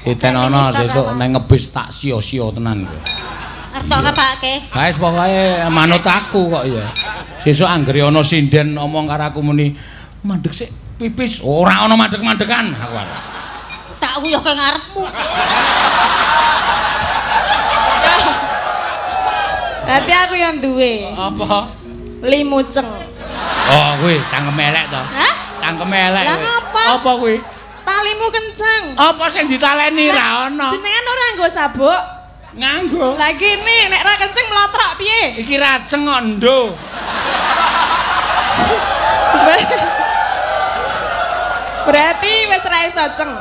Ditenono sesuk nang ngebis tak sia-sia tenan kowe. Ngertoke Pak ke. Wis pokoke manut aku kok ya. Sesuk anggere ana sinden omong karo aku muni mandek sik pipis, ora ana mandek-mandekan aku. Tak uyuhke ngarepmu. Berarti aku yang duwe. Apa? Limuceng. Oh, kuwi cangkem elek to. Hah? Cangkem elek. Lah ngapa? Apa kuwi? Talimu kenceng. Apa sing ditaleni ra ono? Jenengan ora nganggo sabuk? Nganggo. Lah gini nek ra kenceng mlotrok piye? Iki raceng kok ndo. Berarti wis ra iso ceng.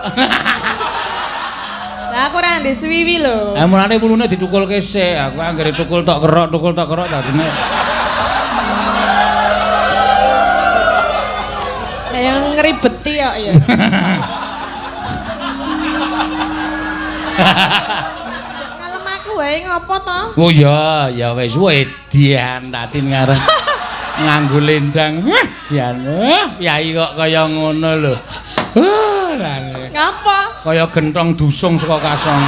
Lah aku ora ndek suwiwi lho. Eh mulane wulune ditukulke sik. Aku anggere tukul tok kerok dadine. Lah yang ngribeti kok ya. Kalem aku wae ngopo to? Oh iya, ya wis wedian Tatin ngarep nganggo lendang. Wah, jan. Piyai kok kaya ngono lho. Ngapa? Kaya gentong dusung saka kasong.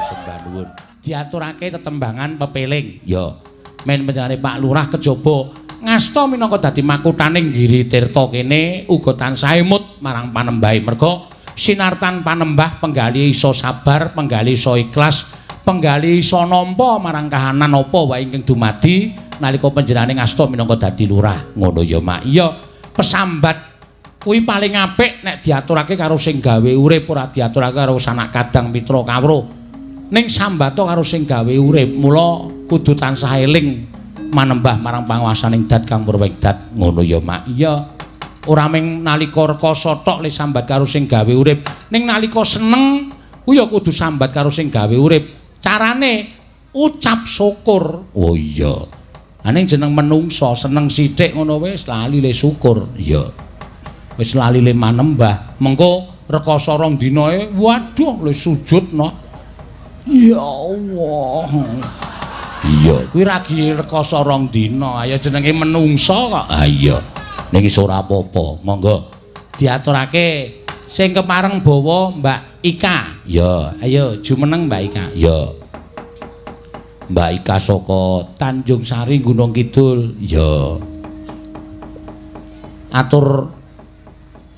Sembah nuwun. Diaturake tetembangan pepeling. Ya. Men panjenengane Pak Lurah kejaba ngasta minangka dadi makuthaning Giri Tirta kene uga tansah emut marang panembahe. Merga sinartan panembah penggali iso sabar, penggali iso ikhlas, penggali iso nampa marang kahanan apa wae ingkang dumadi nalika panjenengane ngasta minangka dadi lurah. Ngono ya, Mak. Iya, pesambat kuwi paling apik nek diaturake karo sing gawe urip, ora diaturake karo sanak kadang mitra kawruh. Ning sambata karo sing gawe urip, mula kudu tansah eling manembah marang panguwasaning dat kang purwing dat. Ngono ya, Mak. Iya. Ora mung nalika rekoso tok le sambat karo sing gawe urip, ning nalika seneng kuwi ya kudu sambat karo sing gawe urip. Carane ucap syukur. Oh iya. Ning jeneng menungsa seneng sithik ngono wis lali le syukur. Iya. Wis lali le manembah. Mengko rekoso rong dinae waduh le sujud no. Ya Allah. Iya, kuwi ragi rekoso rong dina. Ayo jenenge menungsa kok. Ha iya. Ning iso ora apa-apa. Monggo diaturake sing kepareng bawa Mbak Ika. Ya, ayo jumeneng Mbak Ika. Ya. Mbak Ika saka Tanjung Sari Gunung Kidul. Ya. Atur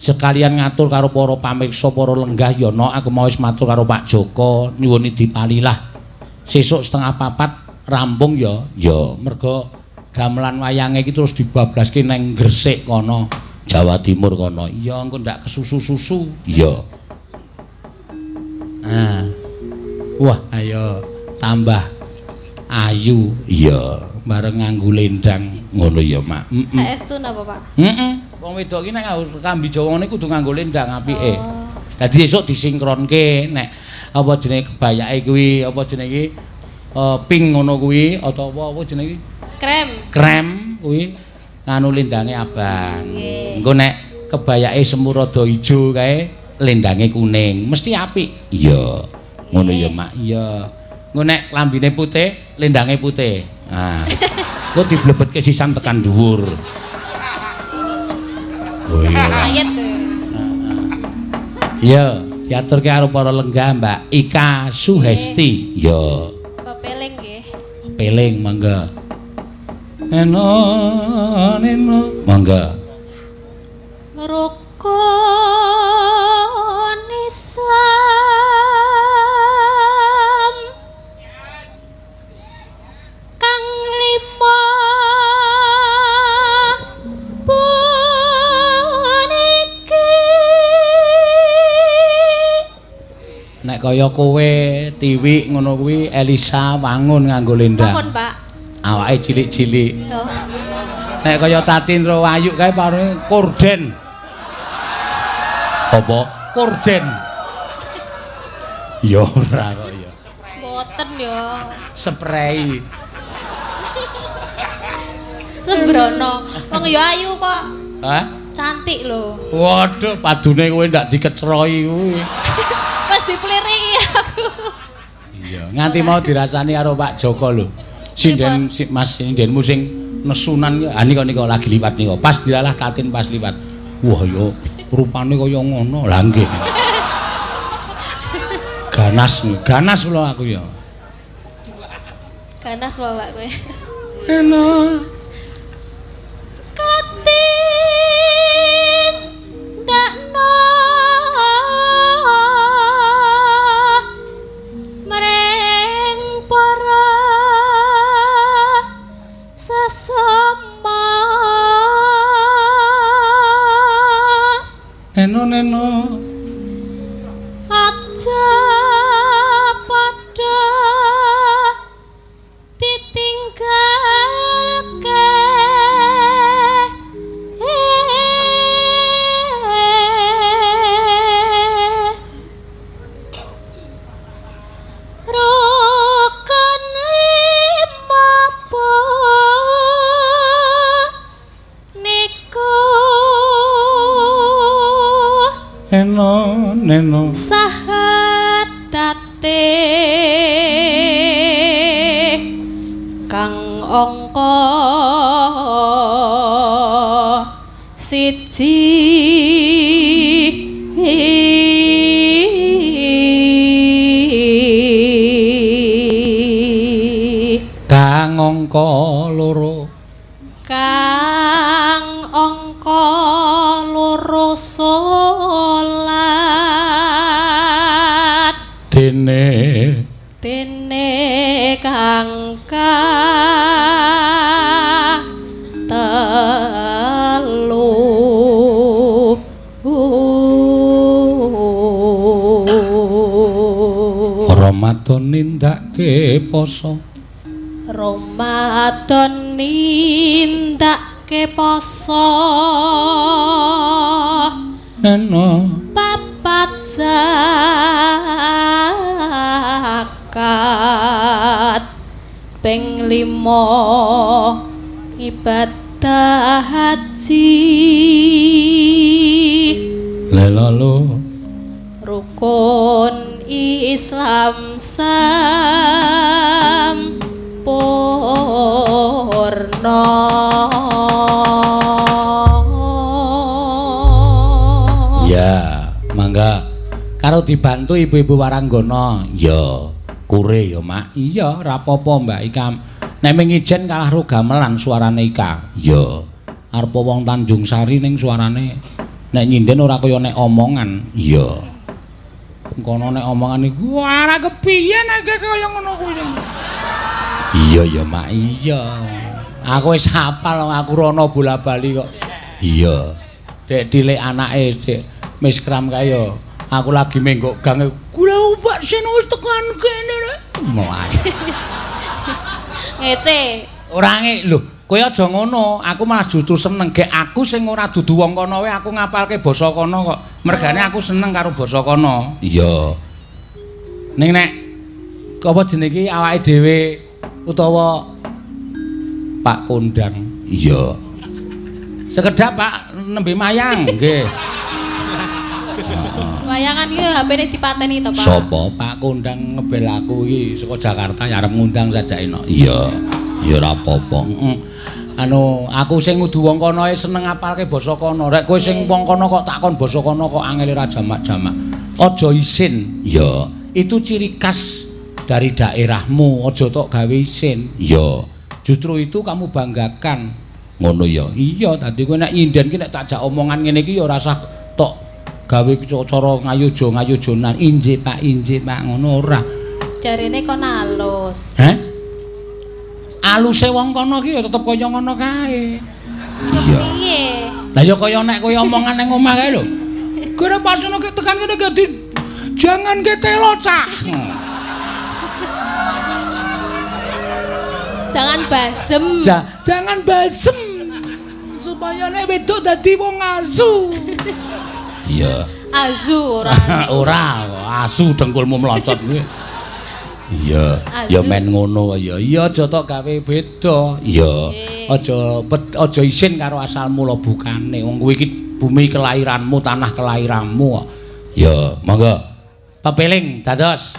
sekalian ngatur karo para pamirsa para lenggah ya nok, aku mau wis matur karo Pak Joko nyuwun dipalilah. Sesuk 3:30 rampung ya. Ya, mergo gamelan wayange iki terus dibablaske nang Gresik kono, Jawa Timur kono. Iya, engko ndak kesusu-susu. Iya. Nah. Wah, ayo tambah ayu. Iya, bareng nganggo lendang. Ngono ya, Mak. Heeh. Saestu napa, Pak? Heeh. Wong wedok iki nek nganggo kambi Jawa ngene kudu nganggo lendang apike. Oh. Dadi esuk disinkronke nek apa jenenge kebayake kuwi, apa jenenge iki pink ngono kuwi atau apa jenenge iki? Krem. Krem kuwi nganu lendange abang. Engko nek kebayake semu rada ijo kae lendange kuning, mesti apik. Iya. Ngono ya, Mak. Iya. Engko nek klambine putih, lendange putih. Nah. Engko diblebetke sisan tekan dhuwur. Oh iya. Ayet. Iya, diaturke karo para lenggah Mbak Ika Suhesti. Iya. Pepeling nggih. Pepeling monggo. Eno neno monggo. Rukun Islam kang lima puniki. Nek kaya kowe Tiwi ngono kuwi Elisa wangun nganggo lendang. Wangun, Pak. Awake cilik-cilik. Oh. Nek kaya Tatin ro Wayu kae parune korden. Apa? Korden. Ya ora kok ya. Mboten ya. Sprei. Sembrono. Wong ya ayu kok. Hah? Cantik lho. Waduh, padune kowe ndak dikecroi kuwi. Wis dipliriki aku. Iya, nganti mau dirasani karo Pak Joko lho. Sinden si Mas sindenmu sing nesunan ha nika nika lagi liwat nika. Pas dilalah Tatin pas liwat. Wah ya rupane kaya ngono. Lah nggih. Ganas, ganas kula aku ya. Ganas bapak kowe. Enak. Katindakno mring para sesama. Neno neno aja padha ditinggalke rukun lima niku neno neno sahatate kang angka siji kang angka loro kang angka loro salat dene dene kang telu Ramadan nindakake poso Ramadan nindakake poso neno papat zakat ping 5 ibadah haji lelalu rukun Islam sampurna. Ya, mangga karo dibantu ibu-ibu waranggana. Ya, kure ya, Mak. Iya, ora apa-apa, Mbak Ika. Nek ming ijen kalah ro gamelan suarane Ika. Ya. Arep wong Tanjung Sari ning suarane nek nyinden ora kaya nek omongan. Iya. Kono nek omongan iku ora kepiye nek kaya ngono kuwi. Iya ya, Mak. Iya. Aku wis hafal aku rono bola-bali kok. Iya. Dek tilik anake dek miskram kae ya. Aku lagi menggok gang. Kula Pak Seno wis tekan kene lho. Ngece. Ora nge lho, kowe aja ngono. Aku malah justru seneng gek aku sing ora dudu wong kono wae aku ngapalke basa kono kok. Mergane aku seneng karo basa kono. Iya. Ning nek apa jenenge iki awake dhewe utawa Pak Kondang. Iya. Sekedap Pak nembe mayang nggih. Wayangan iki HP-ne dipateni to, Pak. Sopo Pak Kondang ngebel aku iki saka Jakarta ya arep ngundang sajake no. Iya. Ya ora apa-apa. Heeh. Anu, aku sing kudu wong kono ae seneng ngapalke basa kono. Rek kowe sing wong kono kok takon basa kono kok angele ra jamak-jamak. Aja isin. Iya. Itu ciri khas dari daerahmu, aja tok gawe isin. Iya. Justru itu kamu banggakan. Ngono ya. Iya, dadi kowe nek nyinden ki nek tak jak omongan ngene iki ya ora usah tok gawe cara ngayujo-ngayujonan. Injih Pak, injih Pak, ngono ora. Jarene kon alus. Heh? Aluse wong kono ki ya tetep kaya ngono kae. Iya. Piye? Lah ya kaya nek kowe omongan nang omah kae lho. Kira pas ngono ki tekan kene ki jangan ke telo cah. Jangan basem. Jangan basem. Supaya nek wedok dadi wong asu. Iya. Asu ora asu. Ora, asu dengkulmu mlocot kuwi. Iya, ya men ngono ya. Iya aja tok gawe beda. Iya. Aja aja isin karo asal mula bukane. Wong kuwi iki bumi kelahiranmu, tanah kelahiranmu kok. Ya, monggo. Pepeling dados.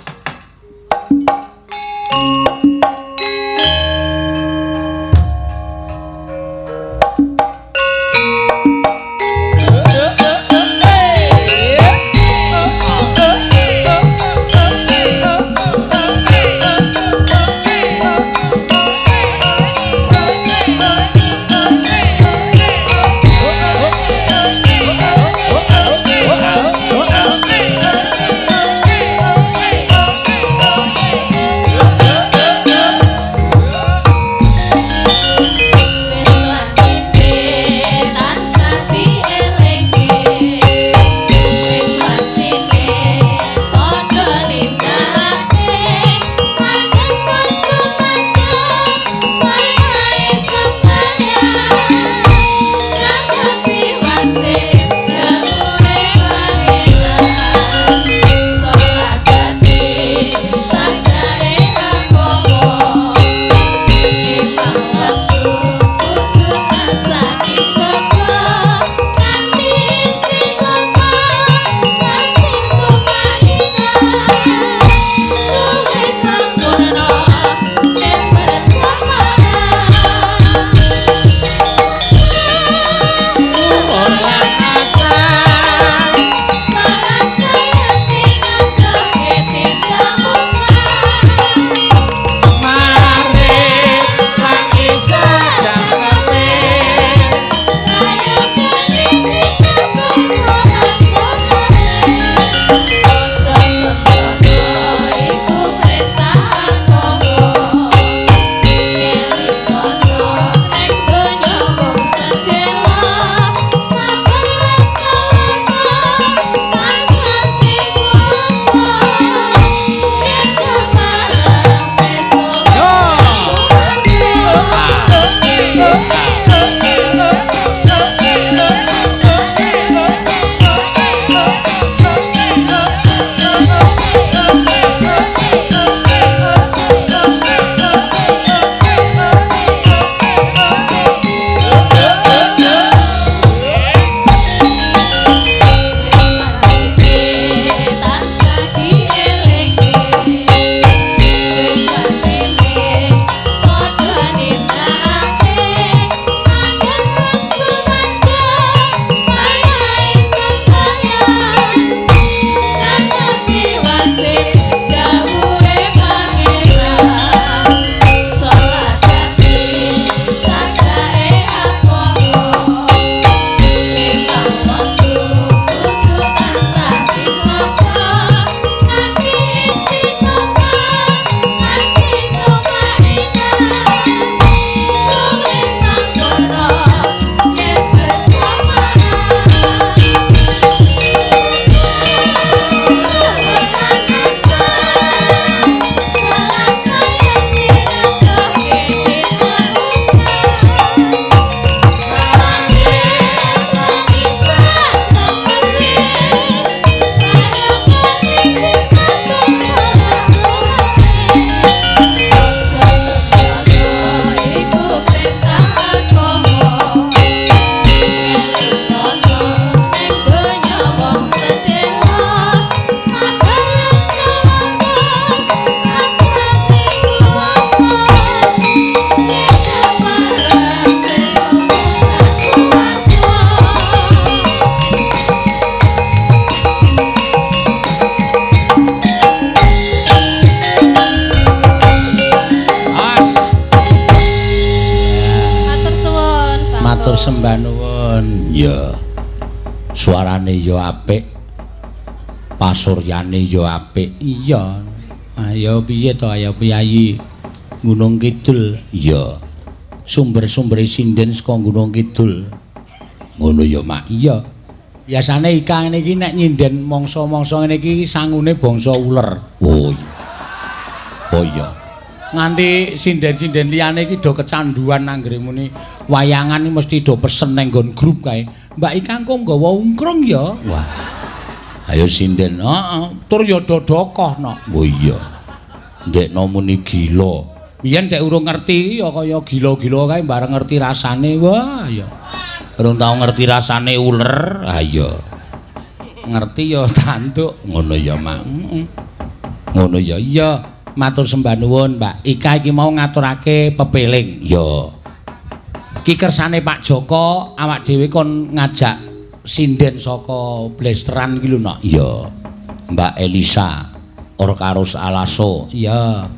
sembah nuwun. Ya. Suarane ya apik. Pasuryane ya apik. Iya. Ayo piye to ayo piyayi Gunung Kidul. Iya. Sumber-sumbere sinden saka Gunung Kidul. Ngono ya, Mak. Iya. Biasane Ika ngene iki nek nyinden mangsa-mangsa ngene iki sangune bangsa uler. Oh iya. Oh iya. Nganti sinden-sinden liyane iki do kecanduan anggere muni wayangan iki mesti do pesen nang nggon grup kae. Mbak Ika engko nggawa ungkrung ya. Wah. Ayo sinden. Heeh. Tur ya do dokoh no. Oh iya. Ndekno muni gila. Biyen dek urung ngerti ya kaya gila-gila kae bareng ngerti rasane. Wah ya. Urung tau ngerti rasane uler. Ha iya. Ngerti ya tanduk. Ngono ya, Mak. Heeh. Ngono ya. Iya. Matur sembah nuwun, Mbak Ika iki mau ngaturake pepeling. Ya. Ki kersane Pak Joko awak dhewe kon ngajak sinden saka Blesteran iki lho, Nak. Iya. Mbak Elisa Orkarus Alaso. Iya.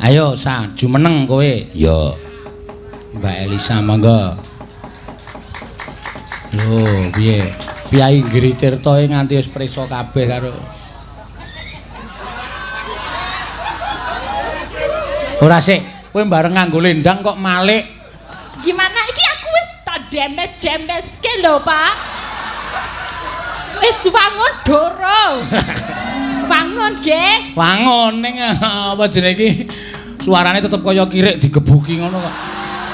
Ayo sa jumeneng kowe. Iya. Mbak Elisa monggo. Lho, piye? Piyai Giri Tirta nganti wis prisa kabeh karo ora sik, kowe bareng nganggo lendang kok malik. Gimana iki aku wis tak demes-demeske lho, Pak. Wis wangun doro. Wangun nggih. Wangun ning apa jenenge iki? Suarane tetep kaya kirik digebuki ngono kok.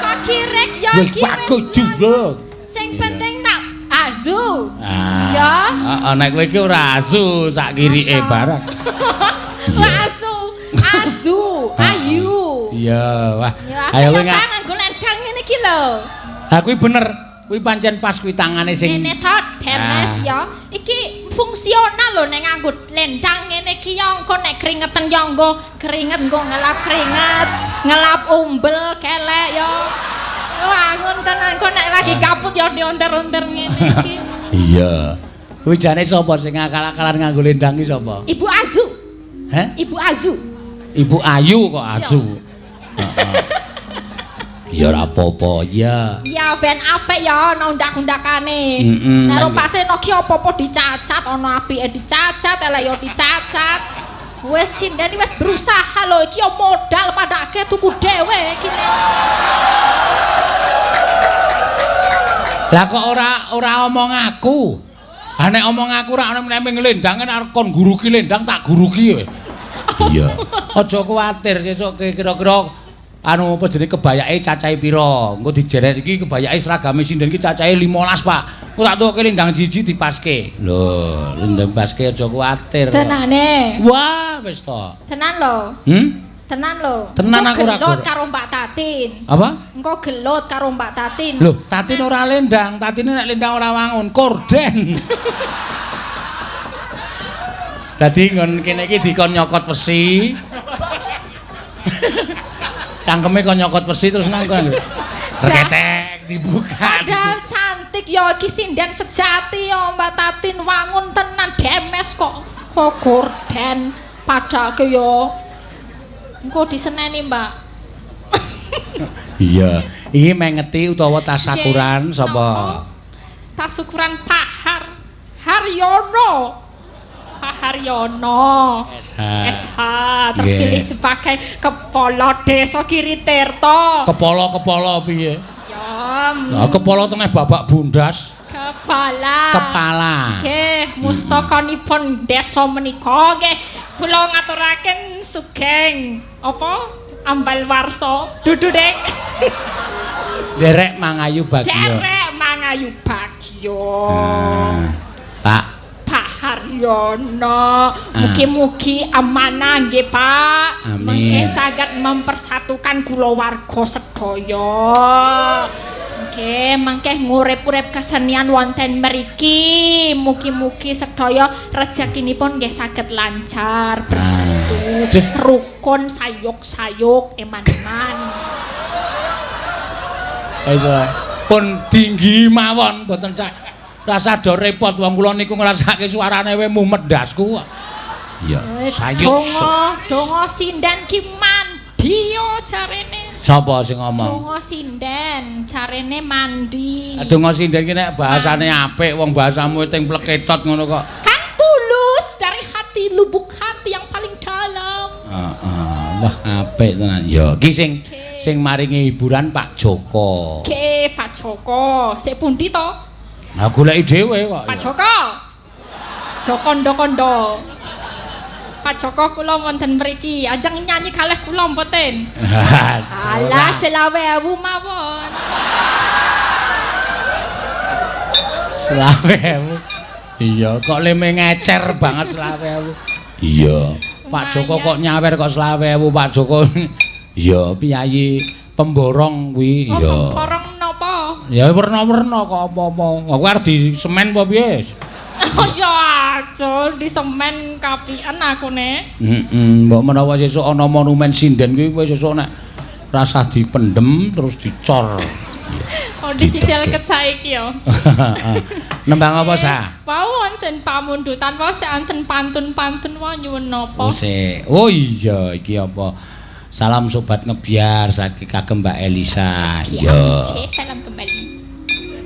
Kok kirik ya iki wis. Sing penting tak azu. Ya. Heeh, nek kowe iki ora azu sak kirike barang. Ora azu. Azu, ayu. Iya, wah. Ayo kowe nganggo lendang ngene iki lho. Ha kuwi bener. Kuwi pancen pas kuwi tangane sing ngene to, demes ya. Iki fungsional lho nek nganggo lendang ngene iki ya engko nek kringeten ya engko keringet engko ngelap keringet, ngelap umbel kelek ya. Wangun tenan engko nek lagi kaput ya dionter-onter ngene iki. Iya. Kuwi jane sapa sing ngakal-akalan nganggo lendang iki sapa? Ibu Azu. Heh? Ibu Azu. Ibu Ayu kok Azu. Heeh. Ya ora apa-apa, ya. Ya ben apik ya ana undak-undakane. Karo Pak Seno ki apa-apa dicacat, ana apike dicacat, elek ya dicacat. Wis sindene wis berusaha lho iki ya modal padake tuku dhewe iki. Lah kok ora omong aku. Ha nek omong aku ora ana meneh nglendang arep kon guruki lendang tak guruki kowe. Iya. Aja kuwatir sesuk kira-kira anu apa jenenge kebayake cacahe pira. Engko dijeret iki kebayake seragame sinden iki cacahe 15, Pak. Engko tak tukoke lendang siji dipaske. Lho, lendang paske aja kuwatir. Tenane. Wah, wis to. Tenan lho. Hmm? Tenan lho. Tenan aku ora gelut karo Mbak Tatin. Apa? Engko gelut karo Mbak Tatin. Lho, Tatin ora lendang, Tatine nek lendang ora wangun, korden. Dadi nggon kene iki dikon nyokot wesi. Cangkeme kon nyokot wesi terus nang kono. Reketek dibuka. Padahal cantik ya iki sinden sejati ya Mbak Tatin wangun tenan demes kok kok gorden padake ya. Engko diseneni, Mbak. Iya, iki mengeti utawa tasakuran sapa? Tasukuran Pak Haryono. Pak Haryono SH. SH terpilih sebagai kepala desa Giri Tirta. Kepala-kepala piye? Ya. Lah kepala teneh babak bundas. Kepala. Kepala. Nggih, mustakanipun desa menika nggih kula ngaturaken sugeng apa ambal warsa dudu dek. Derek mangayu bagya. Derek mangayu bagya. Pak Pak Haryono, mugi-mugi amanah nggih Pak. Amin. Mengke saged mempersatukan kulawarga sedaya. Nggih, mangke ngurip-urip kesenian wonten mriki. Mugi-mugi sedaya rezekinipun nggih saged lancar, bersatu, rukun, sayuk-sayuk, eman-eman. Pun tinggi mawon mboten sak rasa do repot wong kula niku ngrasake suarane we mumet ndasku kok. Iya, sayuk. Donga, donga sinden ki mandi yo jarene. Sapa sing ngomong? Donga sinden, carene mandi. Donga sinden ki nek bahasane apik, wong bahasamu ting pleketot ngono kok. Kan tulus dari hati, lubuk hati yang paling dalam. Heeh, wah apik tenan. Ya, iki sing sing maringi hiburan Pak Joko. Oke, Pak Joko. Sik pundi to? Nah, goleki dhewe kok. Pak Joko. Jokondo-kondo. Pak Joko kula wonten mriki, ajeng nyanyi kalih kula mboten. Alah 25.000 mawon. 25.000. Iya, kok leme ngecer banget 25.000. Iya. Pak Joko kok nyawer kok 25.000 Pak Joko. Iya, piyayi pemborong kuwi. Oh, Iya. pemborong napa? Ya werna-werna kok apa-apa. Aku arep di semen apa piye? Oh ya aja di semen kapian aku ne. Heeh, mbok menawa sesuk ana monumen sinden kuwi kowe sesuk nek rasah dipendem terus dicor. Oh dicicil ket saiki ya. Nembang apa sa? Wau wonten pamundutan wau sik wonten pantun-pantun wau nyuwun napa? Oh sik. Oh iya iki apa? Salam sobat ngebiar saking kagem Mbak Elisa. Iya. Salam kembali.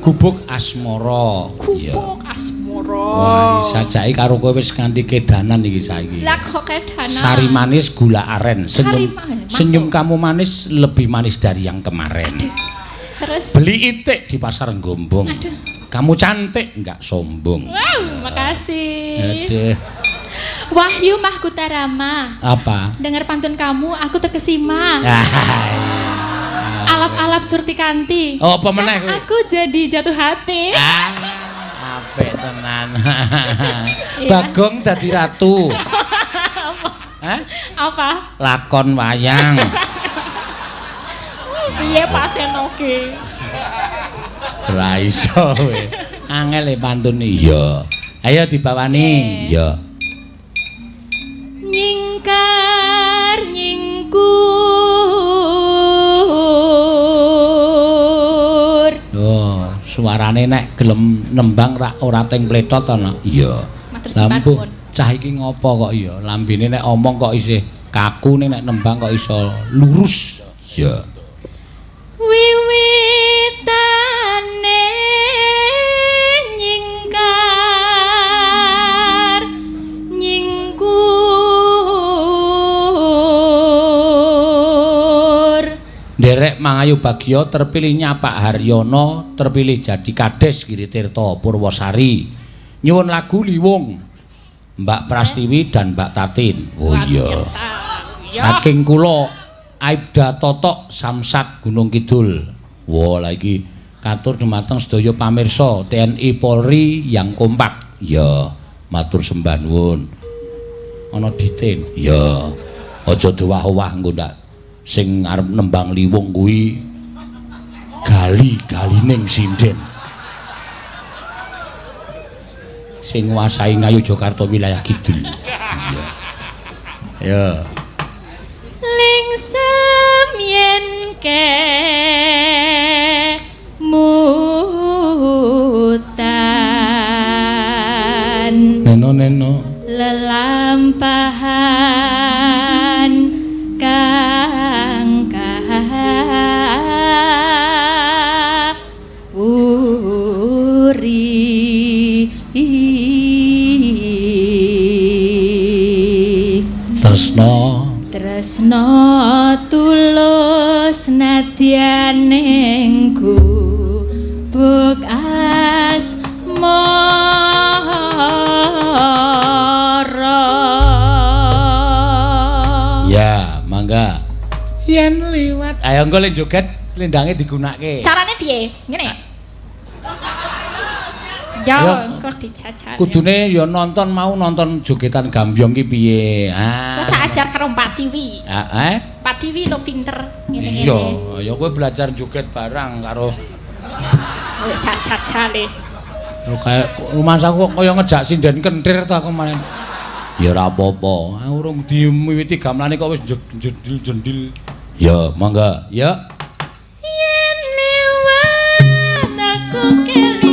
Gubuk Asmara. Gubuk Asmara. Wah, sajake karo kowe wis nganti kedanan iki saiki. Lah kok kedanan? Sari manis gula aren. Senyum, senyum kamu manis lebih manis dari yang kemarin. Aduh. Terus beli itik di pasar Gombong. Aduh. Kamu cantik enggak sombong. Wow, makasih. Aduh. Wahyu Mahkutarama. Apa? Dengar pantun kamu aku terkesima. Alap-alap Surtikanti. Oh, apa meneh kuwi? Aku jadi jatuh hati. Ah, apik tenan. Bagong dadi ratu. Hah? Apa? Lakon wayang. Piye Pak Seno ki? Ora iso kowe. Angel e pantun iya. Ayo dibawani. Iya. Nyingkar nyingkur. Oh, suarane nek gelem nembang rak ora teng pletot ana. Iya. Matur sembah. Cah iki ngopo kok iya? Lambene nek omong kok isih kaku, nek nembang kok iso lurus. Iya. Wiwitane nyingkar nyingkur. Nderek Mangayu Bagyo terpilihnya Pak Haryono terpilih jadi Kades Giritirto Purwosari. Nyuwun lagu Liwung Mbak Prastiwi dan Mbak Tatin. Oh iya. Saking kula Aibda Totok Samsat Gunung Kidul. Wah, lha iki katur dumateng sedaya pamirsa TNI Polri yang kompak. Ya, matur sembah nuwun. Ana ditin. Ya, aja dowah-owah engko ndak sing arep nembang liwung kuwi gali-galining sinden. Sing nguasai Ngayogyakarta wilayah kidul. Iya. Ya. Lingsem yen kemutan neno neno lelampahan kang kapuri. Tresno tresno tulus nadyan ning gubuk asmara. Ya, mangga. Yen liwat. Ayo engko lek joget lendange digunake. Carane piye? Ngene. Ya, engko dijajal. Kudune ya nonton mau nonton jogetan gambyong ki piye. Ah. Kok tak ajar karo Mbak Tiwi. Heeh. Pak Tiwi lo pinter ngene-ngene. Iya, ya kowe belajar joget barang karo tak jajale. Lho kaya rumangsaku kok kaya ngejak sinden kentir ta aku main. Ya ora apa-apa. Urung diwiwiti gamelane kok wis jendil-jendil. Ya, mangga. Ya. Yen lewat aku kelingan.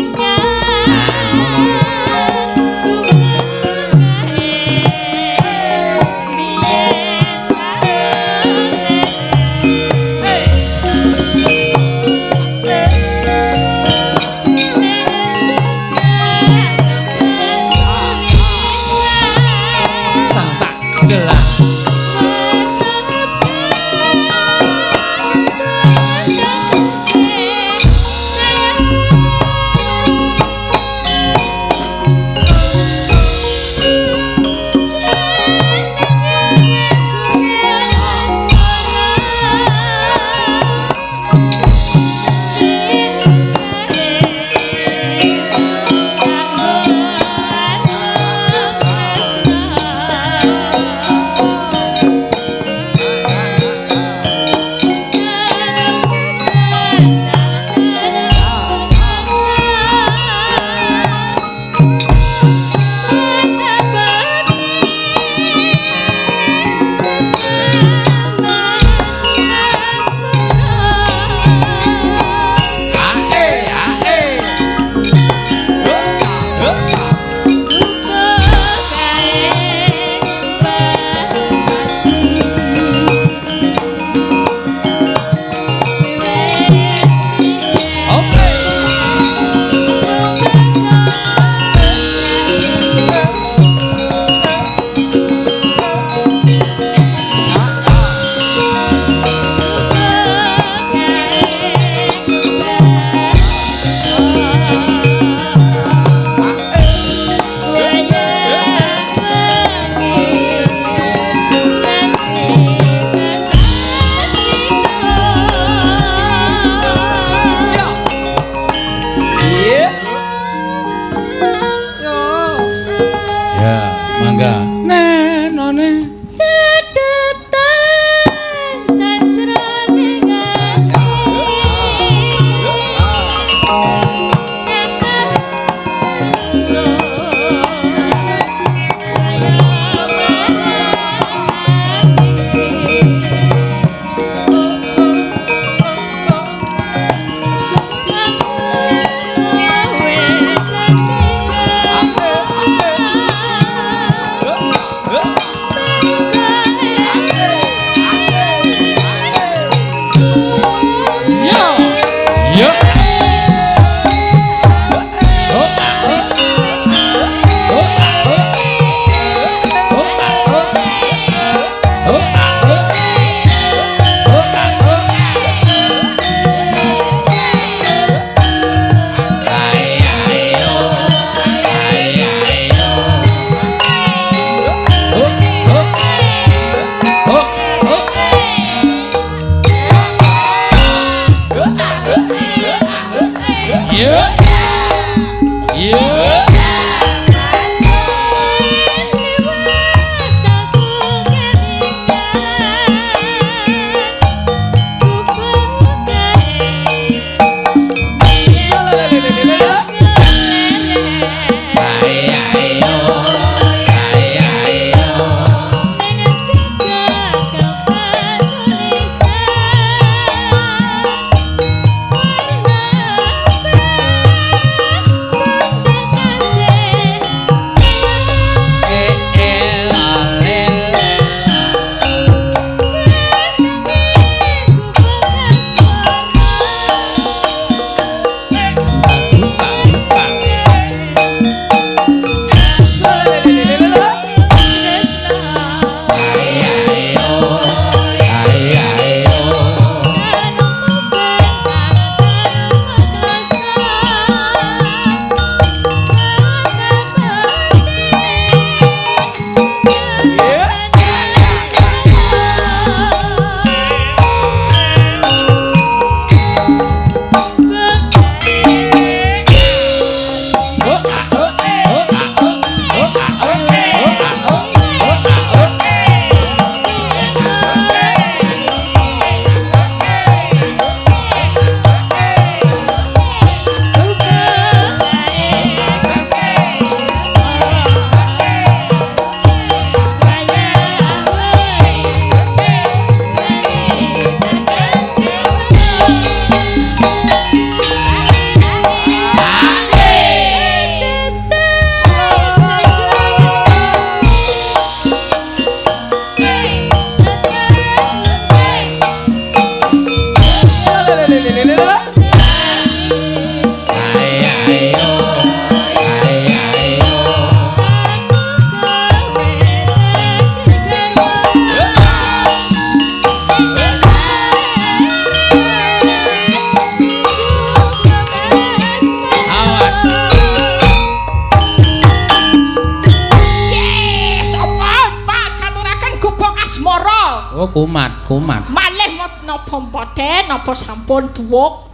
Asmara. Oh, kumat, kumat. Malih napa mboten, napa sampun duwuk.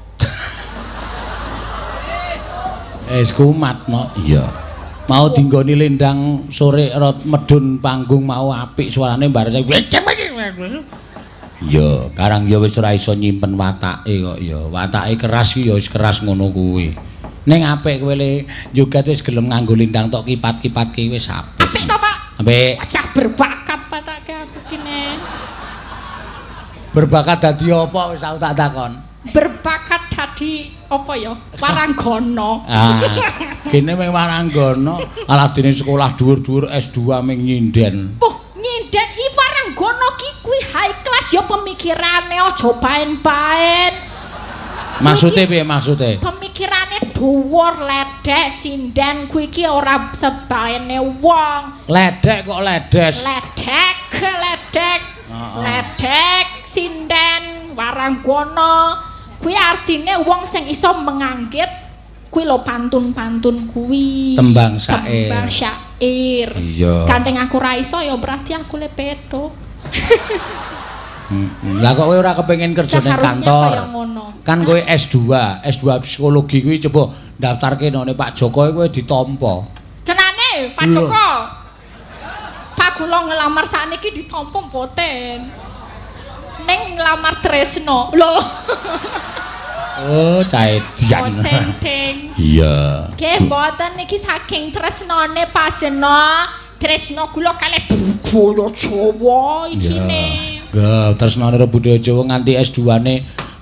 Wis kumat no. Iya. Mau dinggoni lendang sore rot medun panggung mau apik suarane bar saya. Iya, karang ya wis ora iso nyimpen watake kok ya. Watake keras ki ya wis keras ngono kuwi. Ning apik kowe le joget wis gelem nganggo lendang tok kipat-kipatke wis apik. Apik to, Pak? Apik. Wajah berbakat patake aku kene. Berbakat dadi apa wis aku tak takon. Berbakat dadi apa ya? Waranggana. Ah, kene mung waranggana, alah dene sekolah dhuwur-dhuwur S2 ming nyinden. Oh, nyinden iki waranggana ki kuwi high class ya pemikirane aja paen-paen. Maksude piye maksude? Pemikirane dhuwur, ledek, sinden kuwi ki ora sebaene wong. Ledek kok ledes. Ledek, ledek. Heeh. Ledek, sinden, waranggana. Kuwi artine wong sing iso menganggit kuwi lho pantun-pantun kuwi. Tembang syair. Tembang syair. Iya. Gandeng aku ra iso ya berarti aku le petuk. Lah kok kowe ora kepengin kerja ning kantor? Kaya ngono. Kan kowe S2, S2 psikologi kuwi coba daftarke nang Pak Joko kowe ditampa. Cenane Pak Joko. Pak kula ngelamar sakniki ditampa mboten. Ning nglamar Tresno. Lho. Oh, caedian. Mboten, Ding. Iya. Nggih, mboten niki saking tresnane Pasena. Tresno kula kalih budaya Jawa iki ne. Nggih, tresnane karo budaya Jawa nganti S2-ne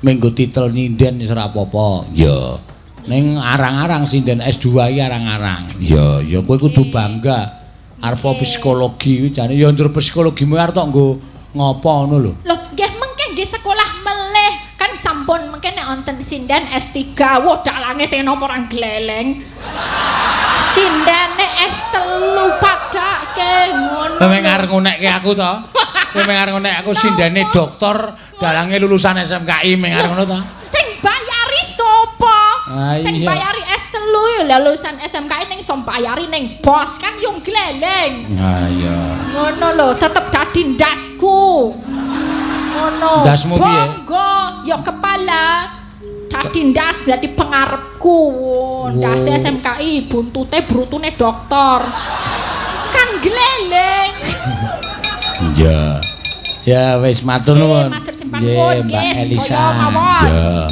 minggu titel nyinden wis ora apa-apa. Iya. Ning arang-arang sinden S2 iki arang-arang. Iya, ya kowe kudu bangga. Arep psikologi kuwi jane ya njur psikologimu arep tok nggo ngopo ngono lho. Lho, nggih mengke nggih sekolah melih kan sampun mengke nek wonten sinden S3, wah dalange sing napa ora gleleng. Sindene S3 padake ngono. Kowe arep ngunekke aku to? Kowe arep ngunekke aku sindene doktor, dalange lulusan SMKI meng arep ngono to? Sing bayari sapa? Sing bayari S3 ya lulusan SMKI ning iso bayari ning bos kan yo gleleng. Ha iya. Ngono lho, tetep dadi ndasku. Ngono. Ndasmu piye? Bangga ya kepala. Dadi ndas dadi pengarepku. Ndase SMKI buntute brutune doktor. Kan gleleng. Iya. Ya wis matur nuwun. Matur sembah nuwun Mbak Elisa. Ya.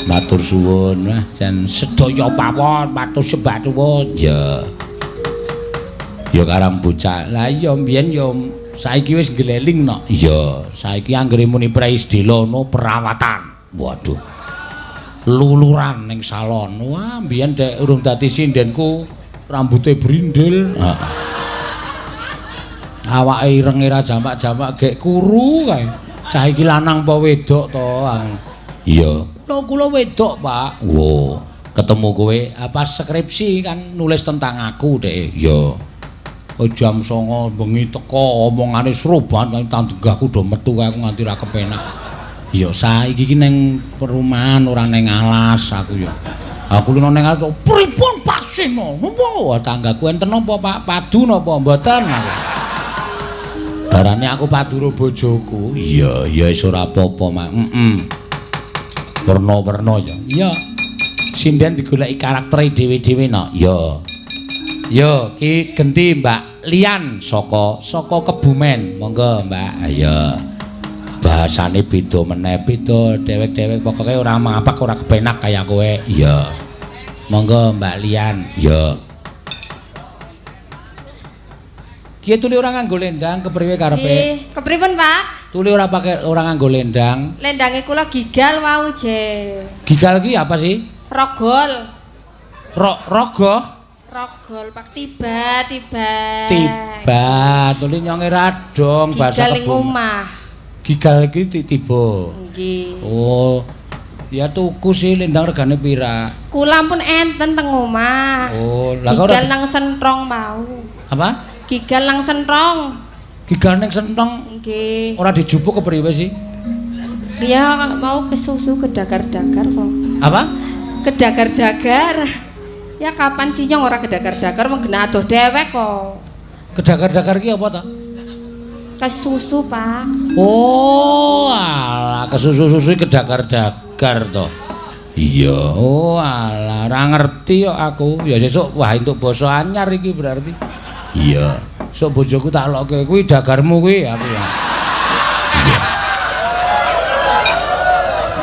Matur suwun wah jan sedaya pawon matur sembah nuwun. Ya. Ya karang bocah. Lah iya mbiyen ya saiki wis ngleling no. Iya, saiki anggere muni praisdela no perawatan. Waduh. Luluran ning salon. Wah, mbiyen dek urung dadi sindenku rambute brindil. Heeh. Awake irenge ra jamak-jamak gek kuru kae. Cah iki lanang apa wedok to? Iya. Kula wedok, Pak. Wo, ketemu kowe apa skripsi kan nulis tentang aku dek. Iya. Jam 09.00 bengi teko omongane seru banget tanggahku do metu kae aku nganti ra kepenak. Ya saiki iki ning perumahan ora ning alas aku ya. Aku lho ning alas pripun Pak Seno? Napa tanggaku enten napa Pak? Padu napa mboten? Darane aku padu ro bojoku. Iya, ya wis ora apa-apa, Mak. Heeh. Werna-werna ya. Iya. Sinden digoleki karaktere dhewe-dhewe no. Iya. Yo, ki genti Mbak Lian saka Kebumen. Monggo, Mbak. Ayo. Bahasane beda meneh, beda dewek-dewek pokoke ora mapak ora kepenak kaya kowe. Iya. Monggo Mbak Lian. Iya. Ki tuli ora nganggo lendang kepriwe karepe? Nggih, kepripun, Pak? Tuli ora pakai ora nganggo lendang. Lendange kula gigal wau, Je. Gigal ki apa sih? Rogol. Rogo? Rogol Pak tiba. Tiba, tuli nyonge radong bahasa Gigal ning omah. Gigal iki tiba. Nggih. Oh. Ya tuku sih lendang regane pira? Kula pun enten teng omah. Oh, lah kok gigal nang sentrong mau. Apa? Gigal nang sentrong. Gigal nang sentrong? Nggih. Ora dijupuk kepriwe sih? Ya mau kesusu kedagar-dagar kok. Apa? Kedagar-dagar. Ya kapan sih nyong ora kedagar-dagar mengena adoh dewek kok. Kedagar-dagar ki apa ta? Kesusu, Pak. Oh, alah kesusu-susu kedagar-dagar to. Iya. Oh, alah ora ngerti kok aku. Ya sesuk wah entuk basa anyar iki berarti. Iya. Sok bojoku tak lokke kuwi dagarmu kuwi aku ya. Iya.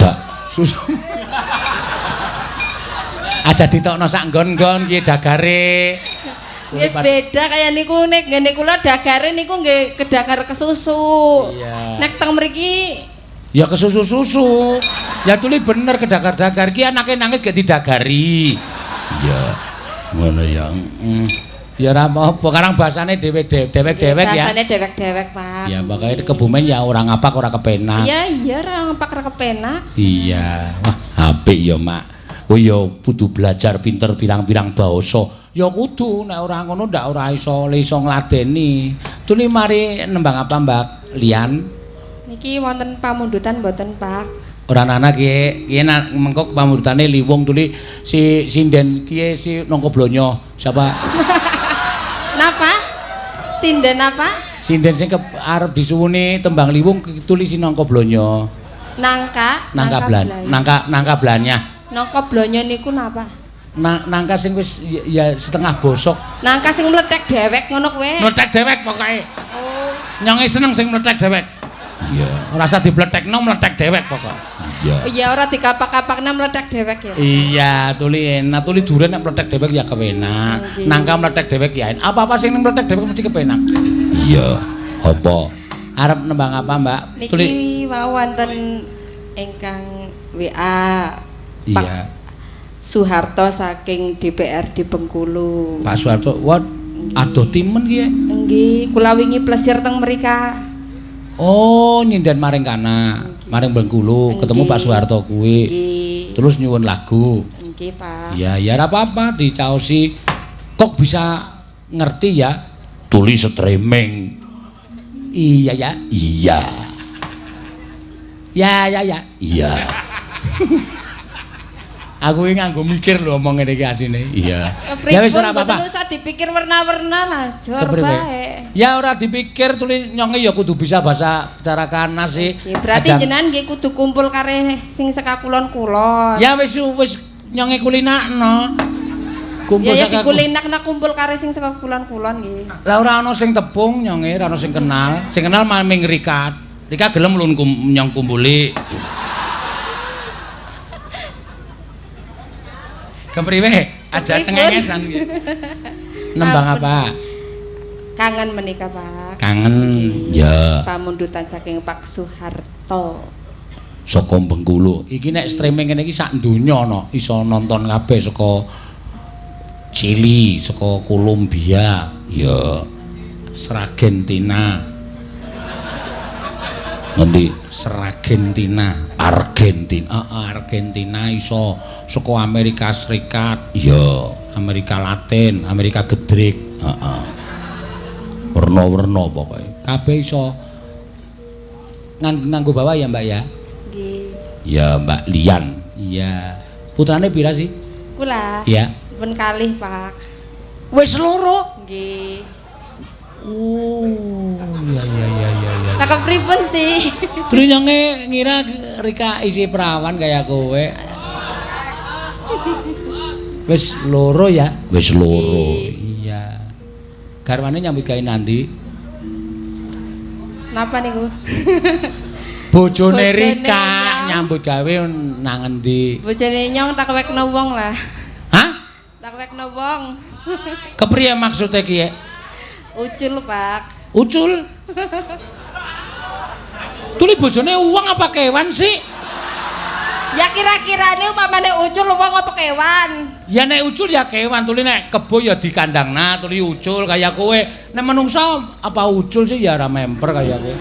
Dak susu. Aja ditokno sak nggon-nggon ki dagare. Nggih beda kaya niku nek ngene kula dagare niku nggih kedagar kesusu. Iya. Nek teng mriki ya kesusu-susu. Ya tuli bener kedagar-dagar ki anake nangis gak didagari. Iya. Ngono ya. Ya ora apa-apa, karang bahasane dhewe dewek-dewek ya. Bahasane dewek-dewek, Pak. Ya pokoke Kebumen ya ora ngapak ora kepenak. Iya, iya ora ngapak ora kepenak. Iya. Wah, apik ya, Mak. Oh ya kudu belajar pinter pirang-pirang basa. Ya kudu nek ora ngono ndak ora iso iso ngladeni. Tuli mari nembang apa, Mbak Lian? Niki wonten pamundutan mboten, Pak? Ora ana ki, ki mengko pamundutane liwung tuli si sinden ki si Nangka Blonyo. Siapa? Napa? Sinden apa? Sinden sing arep disuwuni tembang liwung tuli si Nangka Blonyo. Nangka, nangka blan, nangka nangka blanyah. Nangka blonyo niku napa? Nangka sing wis ya setengah bosok. Nangka sing mlethek dewek ngono kowe. Mlethek dewek pokoke. Oh. Nyonge seneng sing mlethek dewek. Iya. Ora usah dibletekno mlethek dewek pokoke. Iya. Iya ora dikapak-kapakna mlethek dewek ya. Iya, tuli enak, tuli duren nek mlethek dewek ya kepenak. Nangka mlethek dewek ya enak. Apa-apa sing mlethek dewek mesti kepenak. Iya. Apa? Arep nembang apa, Mbak? Niki wau wonten ingkang WA. Pak iya. Soeharto saking DPRD Bengkulu. Pak Soeharto, wah adoh timen ki. Nggih, kula wingi plesir teng mrika. Oh, nyinden maring kana, maring Bengkulu, ketemu Pak Soeharto kuwi. Terus nyuwun lagu. Nggih, Pak. Ya, ya ora apa-apa dicaosi. Kok bisa ngerti ya? Tulis streaming. Iya ya. Iya. Ya ya ya. Iya. Aku iki nganggo mikir lho omong ngene iki asine. Iya. Ya wis ora apa-apa. Mboten usah dipikir werna-werna lah, jor bae. Ya ora dipikir tuli nyonge ya kudu bisa bahasa cara kana sih. Berarti jenengan nggih kudu kumpul kare sing saka kulon-kulon. Ya wis wis nyonge kulinakno. Kumpul ya, ya dikulinakno kumpul kare sing saka kulon-kulon nggih. Lah ora ana sing tepung nyonge, ora ana sing kenal. Sing kenal maming Rika. Rika gelem lun nyong kumpuli. Kepriwe? Aja cengengesan iki. Nembang apa? Kangen menika, Pak. Kangen. Ya. Pamundutan saking Pak Soeharto. Saka Bengkulu. Iki nek streaming ngene iki sak donya ana iso nonton kabeh saka Chili, saka Kolombia, ya. Sragentina. Ngendi? Sragentina, Argentina, Argentina iso saka Amerika Serikat, ya, Amerika Latin, Amerika Gedrik, heeh. Werna-werna pokoke. Kabeh iso nganggo bawa ya, Mbak ya? Nggih. Ya, Mbak Lian. Iya. Putrane pira sih? Kula. Iya. Pun kalih, Pak. Wis loro? Nggih. Oh, iya iya iya iya. Lah kepripun sih? Terus nyonge ngira Rika isi perawan kaya kowe. Wis loro ya? Wis loro. Iya. Garwane nyambut gawe nanti? Napa niku? Bojone Rika nyambut gawe nang endi? Bojone nyong tak wekno wong lah. Hah? Tak wekno wong. Kepriye maksude ki? Ucul, Pak. Ucul? Tuli bojone uang apa kewan sih? Ya kira-kirane umpamane ucul uang apa kewan? Ya nek ucul ya kewan, tuli nek kebo ya dikandangna, tuli ucul kaya kowe. Nek menungsa apa ucul sih ya ora memper kaya kowe.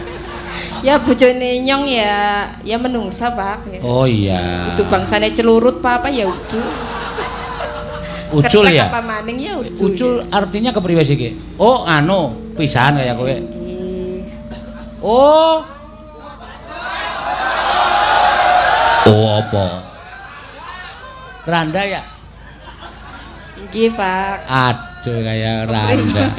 Ya bojone nyong ya ya menungsa, Pak. Oh iya. Itu bangsane celurut Pak apa ya ucul. Ucul ya? Apa maning ya ucul. Ucul artinya kepriwe sih ki? Oh, anu, pisahan kaya kowe. Oh. Oh apa? Randa ya? Nggih, Pak. Aduh kaya randa.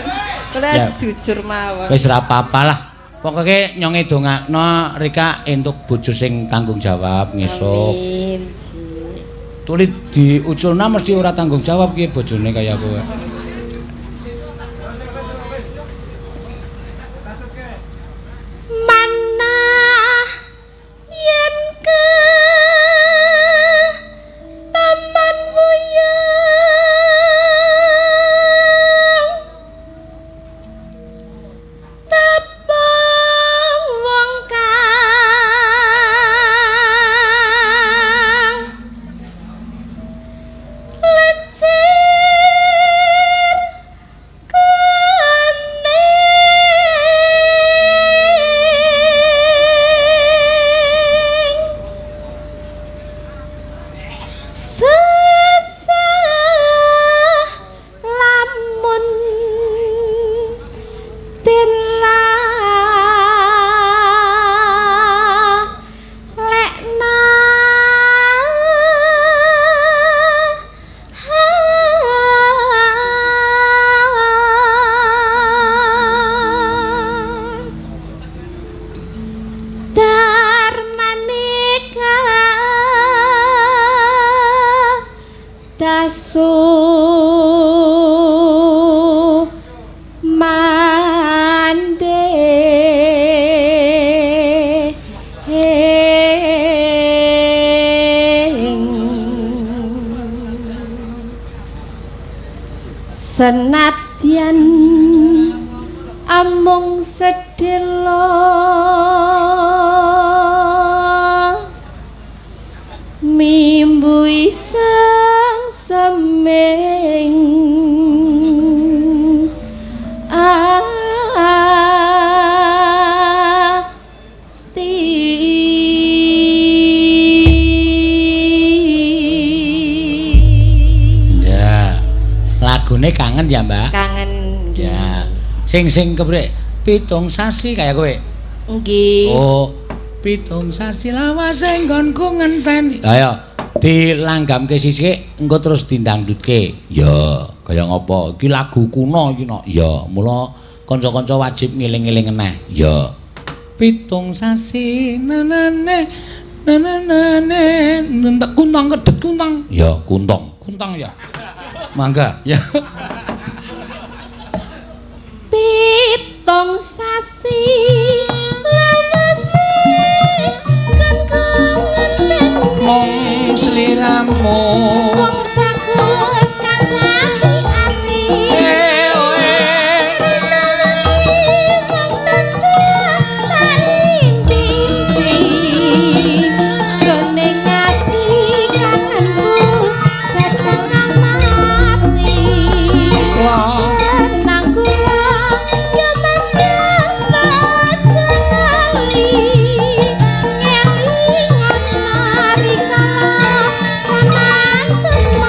Kula Ya. jujur mawon. Wis ora apa-apa lah. Pokoke nyonge dongakno Rika entuk bojo sing tanggung jawab ngesuk. Amin. Tuli diuculna mesti ora tanggung jawab ki bojone kaya kowe. Manah yen ke taman wuyung tepung wong kang lencir kuning sesah lamun den lalekna Darmanika dasu mande senadyan amung sedhela mimbu iseng seming ati. Ya. Lagune kangen ya, Mbak? Kangen. Ya. Sing keprek 7 sasi kaya kowe. Nggih. Oh, 7 sasi lawase nggonku ngenteni. Ayo, dilanggamke sisik engko terus dindangdutke. Ya, kaya ngopo? Iki lagu kuno iki no. Ya, mula kanca-kanca wajib ngeling-eling meneh. Ya. 7 sasi nanane nanane nentek kuntang kedet kuntang. Ya, kuntang. Kuntang ya. Mangga, ya. 7 sasi lawase kan ngenteni Mung sliramu wong bagus kang dadi ati. Wong tansah tak impi-impi jroning ati kangenku setengah mati. Senang kula ya Mas ya aja lali ngelingan narikala jaman semono.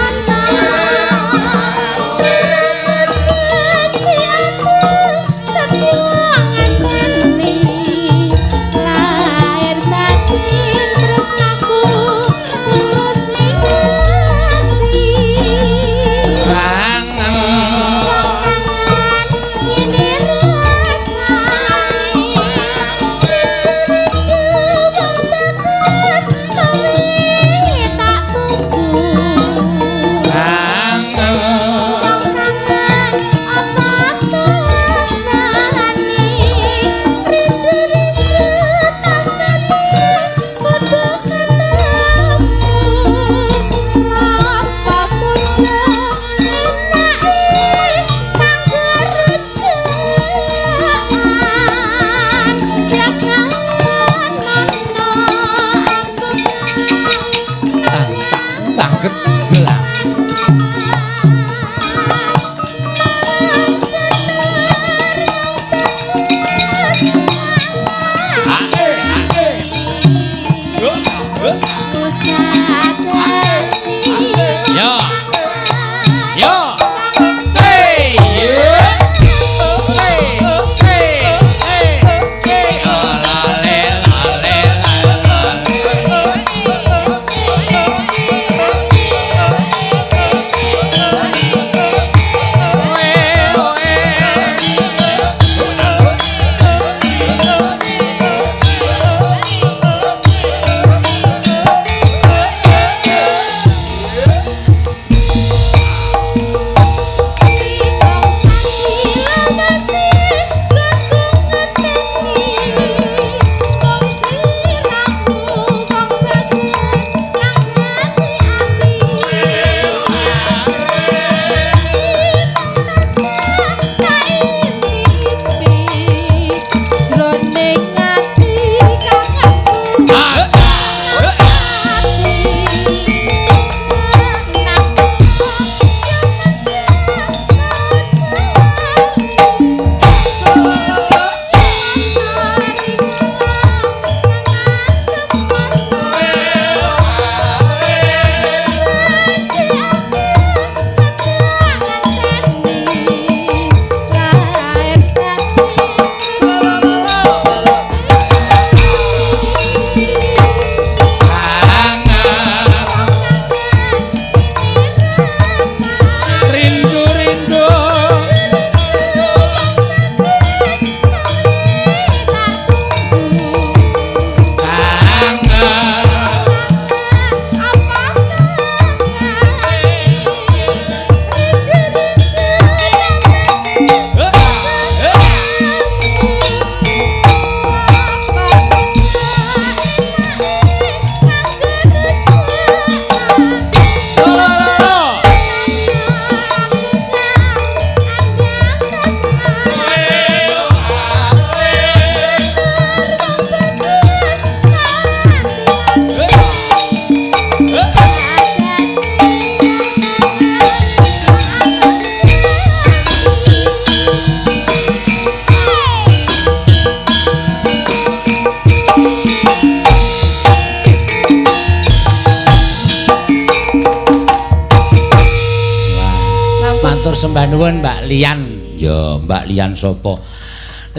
Sembah nuwun Mbak Lian. Ya, Mbak Lian sapa?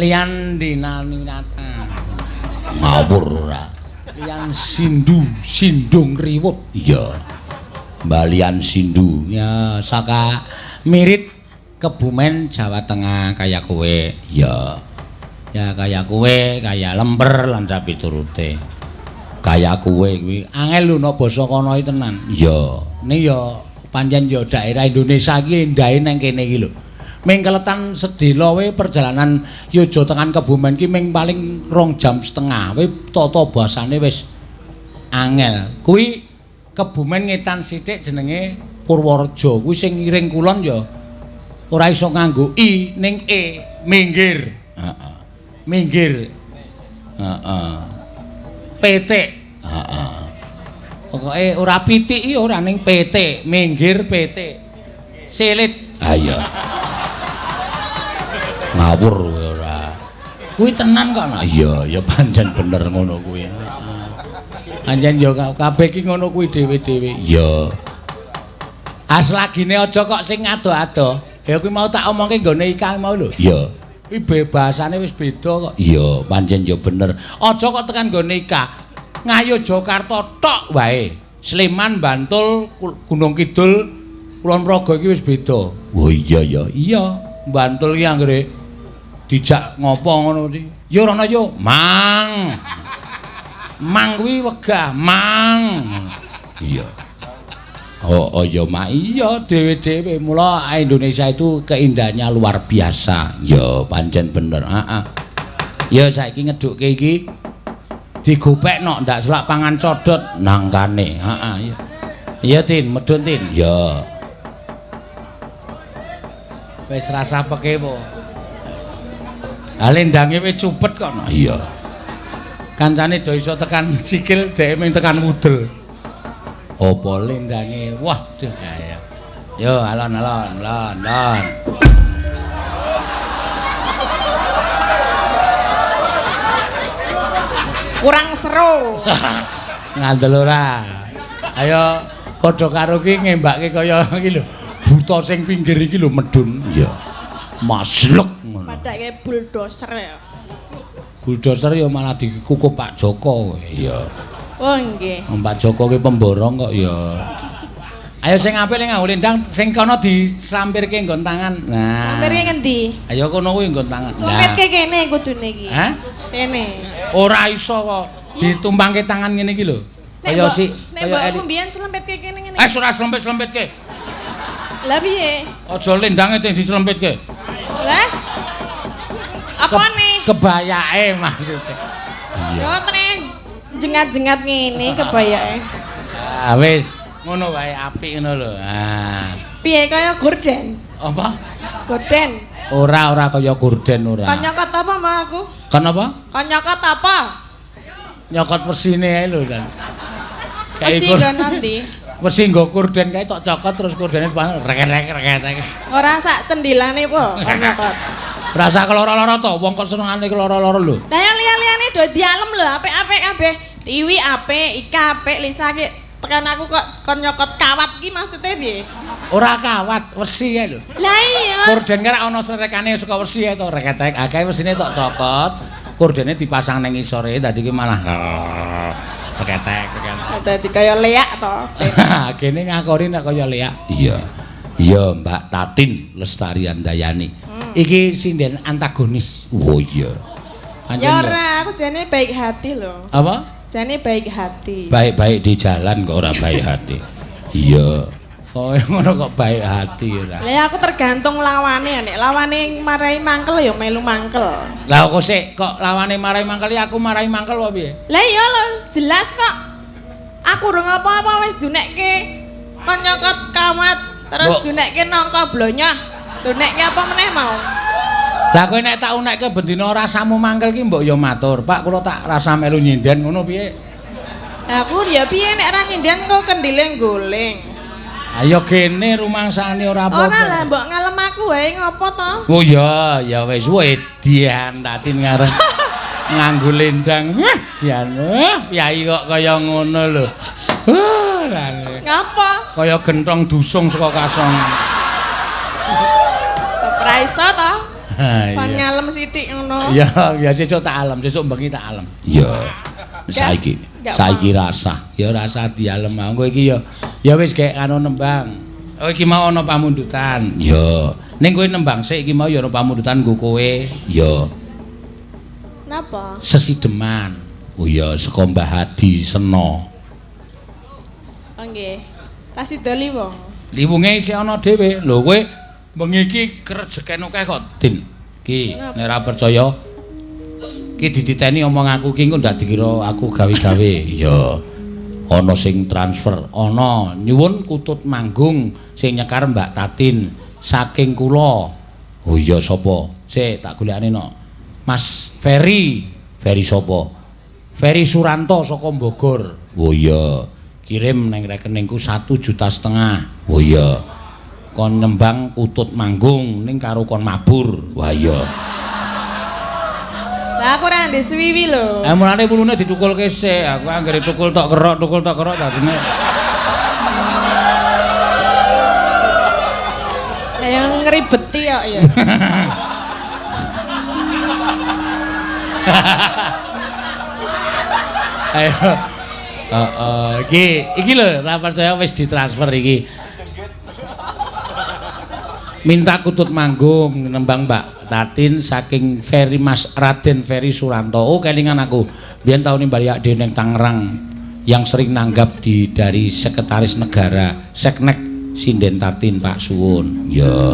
Lian Dinaninata. Ngawur ora. Lian Sindu, Sindung Riwut. Iya. Mbak Lian Sindu. Ya, saka Mirit Kebumen Jawa Tengah kaya kowe. Ya. Ya kaya kowe, kaya lemper lan sapiturute. Kaya kowe kuwi angel lho nek basa kono iki tenan. Iya. Ning ya pancen ya daerah Indonesia iki endahe nang kene iki lho. Ming keletan sedhela we perjalanan Yojo tekan Kebumen ki ming paling 2,5 jam we tata basane wis angel. Kuwi Kebumen ngetan sithik jenenge Purworejo. Kuwi sing ngiring kulon ya ora iso nganggo i ning e, minggir. Heeh. Minggir. Heeh. Pitik. Heeh. Pokoke ora pitik iki ora ning PT, minggir PT. Silit. Ha iya. Ngawur kowe ora. Kuwi tenan kok. Nah, iya, ya pancen bener ngono kuwi. Pancen ya kabeh iki ngono kuwi dhewe-dhewe. Iya. Aslagine aja kok sing ado-ado. Ya kuwi mau tak omongke nggone Ika mau lho. Iya. Kuwi bahasane wis beda kok. Iya, pancen ya bener. Aja kok tekan nggone Ika. Ngayogyakarta tok wae. Sleman, Bantul, Gunung Kidul, Kulon Progo iki wis beda. Oh iya ya. Iya, Bantul iki anggere dijak ngopo ngono iki. Yo rono yo, mang. Mang kuwi wegah, mang. Iya. Oh, oh ya mak iya dhewe-dhewe. Mula Indonesia itu keindahannya luar biasa. Ya pancen bener. Heeh. Ya saiki ngedhukke iki digopekno ndak selak pangan codot nangkane. Heeh iya. Iya Tin, medhun Tin. Ya. Wis rasa peke po. Ha lendange wis cupet kok. Iya. Kancane do iso tekan sikil, dheke mung tekan wudel. Apa lendange? Wah, duh kaya. Yo alon-alon, lon, lon. Kurang seru. Ngandel ora. Ayo padha karo ki ngembake kaya iki lho. Buta sing pinggir iki lho medun. Iya. Maslek ngono. Padake bulldozer ya. Bulldozer ya malah dikukup Pak Joko. Iya. Oh nggih. Pak Joko ki pemborong kok ya. Ayo sing apik ning nganggo lendang sing kono dislampirke nggon tangan. Nah. Slampirke ngendi? Ayo kono kuwi nggon tangan. Slampirke kene kudune iki. Hah? Kene. Ora iso kok ditumpangke tangan ngene iki lho. Kaya si nek mbokku mbiyen slempetke kene ngene. Eh ora slempet-slempetke. Lah piye? Aja lendange sing dislempetke. Lah? Apane? Kebayake maksudnya. Yo trene jengat-jengat ngene kebayake. Ah wis, ngono wae apik ngono lho. Ah. Piye kaya gorden? Apa? Gorden. Ora, ora kaya gorden ora. Kon nyokot apa mau aku? Kon apa? Kon nyokot apa? Nyokot wesine ae lho kan. Wesi nggo nanti. Wesi nggo gorden kae tok cokot terus gordene rek-rek rek. Ora sak cendilane po kon nyokot. Rasa keloro-loro to, wong kok senengane keloro-loro lho. Lah yang liya-liyane do dialem lho, apik-apik kabeh. Tiwi apik, Ika apik, Lisa ki tekan aku kok kon nyokot kawat ki maksudnya piye? Ora kawat, wesi ae lho. Lah iya. Gorden ki ora ana srekane saka wesi ae to, reketek. Akeh wesine tok cokot, gordene dipasang ning ngisore dadi ki malah reketek, reketek. Dadi kaya leak to. Kene ngakori nek kaya leak. Iya. Iya, Mbak Tatin Lestari Handayani. Iki sinden antagonis. Oh iya. Ya ora, aku jane baik hati lho. Apa? Jane baik hati. Baik-baik di jalan kok ora baik hati. Iya. Kok ngono kok baik hati ora. Lah aku tergantung lawane nek lawane marai mangkel ya melu mangkel. Lah kok sik kok lawane marai mangkel ya aku marai mangkel apa piye? Lah iya lho, jelas kok. Aku urung apa-apa wis dunekke kon nyokot kawat, terus dunekke nangka blonyah. Dunekke apa meneh mau? Lah kowe nek tak unekke bendina rasamu mangkel ki mbok ya matur, Pak kula tak rasa melu nyinden ngono piye? Lah aku ya piye nek ora nyinden kok kendile goleng. Ayo gene rumangsane ora apa-apa. Ora lah mbok ngalem aku wae ngopo to? Oh iya, ya wis wedian Tatin ngarep nganggo lendang. Wah, jan. Wah, piyai kok kaya ngono lho. Wah, ngapa? Kaya gentong dusung saka kasong. Ra iso ta? Ha Kon ngalem sithik ngono. Ya, ya sesuk tak alem, sesuk bengi tak alem. Iya. Saiki, saiki rasah. Ya rasah dialem engko iki ya. Ya wis gek anu nembang. Oh iki mau ana pamundutan. Ya. Ning kowe nembang sik iki mau ya ana pamundutan nggo kowe. Ya. Napa? Sesideman. Oh iya saka Mbah Hadi Sena. Oh nggih. Kasih doli wong. Liwunge isih ana dhewe. Lho kowe bengi iki krejeken akeh kok, Din. Ki nek ora percaya ki dititeni omong aku ki engko ndak dikira aku gawe-gawe. Iya. Ana sing transfer, ana nyuwun kutut manggung sing nyekar Mbak Tatin saking kula. Oh iya sapa? Sik tak golekane no. Mas Ferry. Ferry sapa? Ferry Suranto saka Bogor. Oh iya. Kirim nang rekeningku 1,5 juta. Oh iya. Kon nembang kutut manggung ning karo kon mabur. Wah iya. Lah aku ora ndek suwiwi lho. Mulane wulune ditukulke sik. Aku anggere tukul tok kerok dadine. Lah yang ngribeti kok ya. Ayo. Heeh, iki lho ora percaya wis ditransfer iki. Minta kutut manggung nembang Mbak Tatin saking Ferry Mas Raden Ferry Suranto. Oh kelingan aku. Biyen taun nimbali ade ning Tangerang yang sering nanggap di dari Sekretaris Negara Seknek Sinden Tatin Pak Suwun. Ya,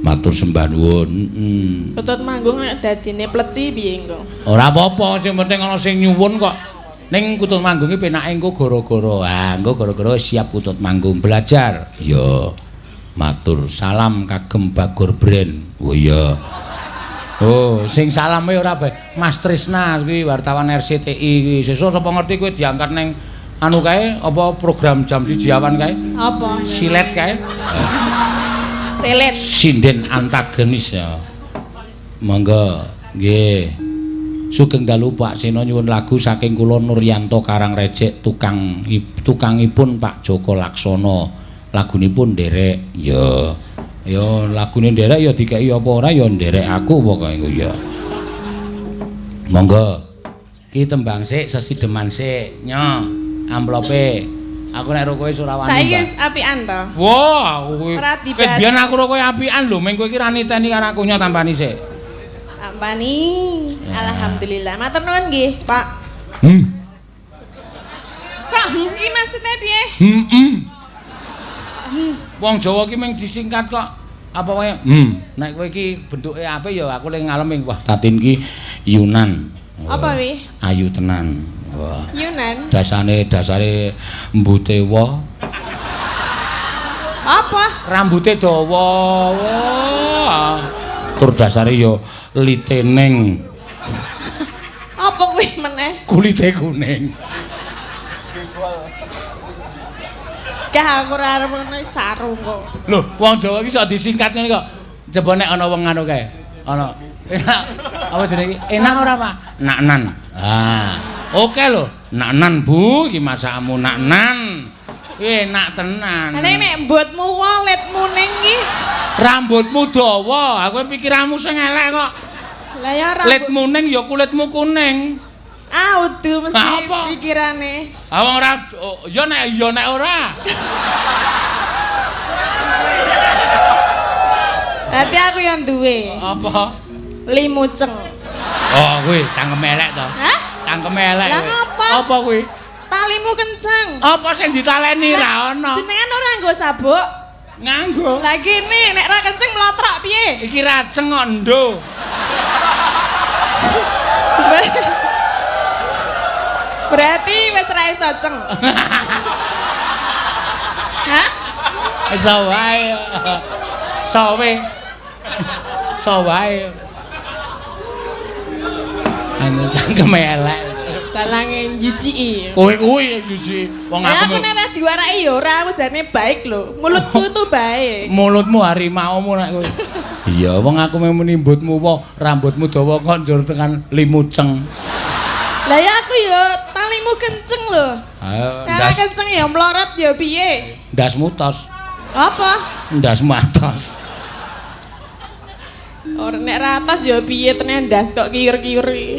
matur sembah nuwun. Heeh. Kutut manggung nek dadine pleci piye engko? Ora apa-apa, sing penting ana sing nyuwun kok. Ning kutut manggung iki penake engko gara-gara. Ah, engko gara-gara siap kutut manggung belajar. Ya. Matur salam kagem Bagor Brand. Oh iya. Oh, sing salame ora bae. Mas Trisna kuwi wartawan RCTI kuwi. Sesuk sapa ngerti kowe diangkat ning anu kae apa program jam 1 awan kae? Apa? Silet kae. Silet. Sinden antagonis ya. Monggo. Nggih. Sugeng dalu Pak Seno nyuwun lagu saking kula Nuryanto Karangrejek tukangipun Pak Joko Laksono. Lagunipun nderek. Ya. Ya lagune nderek ya dikeki apa ora ya nderek aku pokoke engko ya. Monggo. Ki tembang sik sesideman sik. Nyo, amplope. Aku nek ro kowe ora wani. Saiki wis apian to? Wah, aku kuwi. Ora dibahas. Biyen aku ro kowe apian lho, meng kowe iki ra niteni karo aku nyo tampani sik. Tampani. Alhamdulillah. Matur nuwun nggih, Pak. Kok iki maksudnya piye? Heeh. Wong Jawa ki mung disingkat kok. Apa wae? Nek kowe iki bentuke apik ya aku le ngalem wah Tatin ki Yunan. Apa wi? Ayu tenan. Wah. Yunan. Dasare mbute wa. Apa? Rambute dawa. Wah. Tur dasare ya liteneng. Apa kuwi meneh? Kulite kuning. Gah aku ora arep ngono sarung kok. Lho, wong Jawa iki sok disingkat ngene kok. Coba nek ana wong anu kae. Ana. Enak. Apa jenenge iki? Enak ora, Pak? Naknan. Ah. Oke lho, naknan Bu, iki masakmu naknan. Enak tenan. Lah nek mbotmu waletmu ning iki. Rambutmu dawa, aku pikiranmu sing elek kok. Lah ya rambut. Letmu ning ya kulitmu kuning. Ah, udu mesti pikirane. Ah wong ora ya nek ora. Berarti aku yang duwe. Apa? Limuceng. Oh, kuwi cangkeme elek to. Hah? Cangkeme elek. Lah ngapa? Apa kuwi? Talimu kenceng. Apa sing ditaleni ra ono? Jenengan ora nganggo sabuk? Nganggo. Lah kene nek ra kenceng mlotrok piye? Iki raceng kok ndo. Berarti wis ra iso ceng. Hah? Iso wae. Sowe. Iso wae. Anu cangkeme elek. Balange njijiki. Kowe kuwi jijiki. Wong aku nek ora diwaraki ya ora, aku jane baik lho. Mulutku tuh baik. Mulutmu harimaumu nek kowe. Iya, wong aku muni mbutmu wae, rambutmu dawa kok njur tekan limuceng. Lah ya aku ya talimu kenceng lho. Ayo, ndas kenceng ya mlorot ya piye? Ndasmu tos. Apa? Ndasmu atos. Ora nek ratas ya piye tenan ndas kok kiur-kiur iki.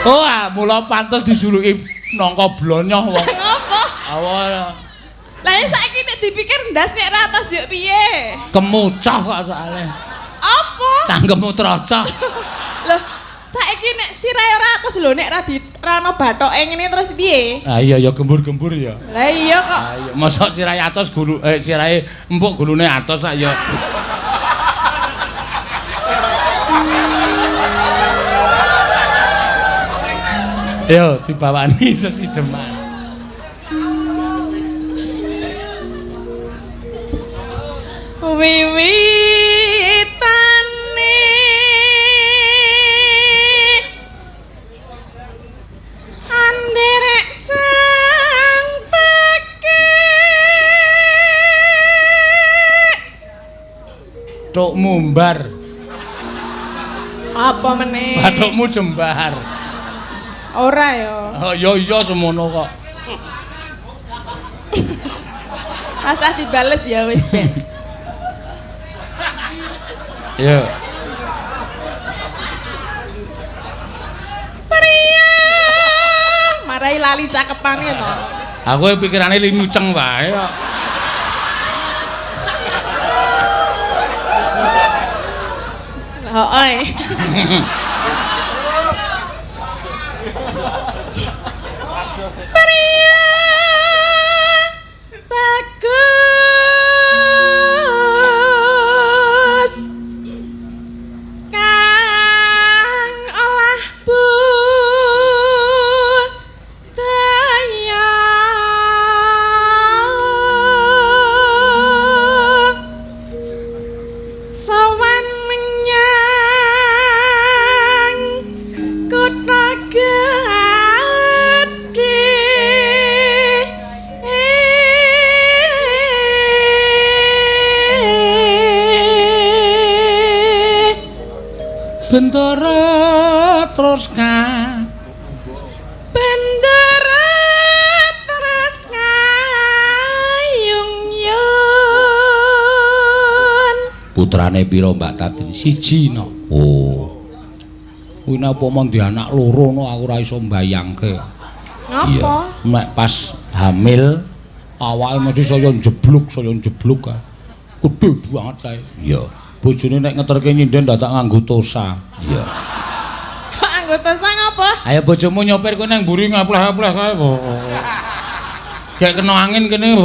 Oh, ah, mula pantes dijuluki nangka blonyoh wong. Ngopo? Awa Lah ya saiki nek dipikir ndas nek ratas yo piye? Kemucah kok soalnya. Apa? Cangkemmu trocok. Loh, saiki nek sirahe ora atos lho nek ra di ra ono bathoke ngene terus piye? Ah iya ya gembur-gembur ya. Lah iya kok. Ah iya, mosok sirahe atos gulu sirahe empuk gulune atos lak ya. Yo dibawani sesideman. Wiwitane anderek sang pekek Bathukmu mbar. Apa meneh? Bathukmu jembar. Ora ya. Oh iya iya semono kok. Rasah dibales ya wis ben. Iya. Priya, marai lali cakepane to. Aku pikirane limuceng wae kok. Heeh. Priya bagus kang olah budaya sowan menyang kutha gedhe. Bendara terus ka Bendara terus ngayung yun. Putrane pira Mbak Tatin? Siji no. Oh. Kuwi nek apa mon anak loro no aku ora iso mbayangke. Ngapa? Nek pas hamil awake mesti saya njebluk kae. Gedhe banget kae. Iya. Bojone nek ngeterke nyinden dadak nganggo tosa. Iya. Kok nganggo tosa ngapa? Ayo bojomu nyopir kowe nang mburi ngapleh-apleh kae. Kayak kena angin kene.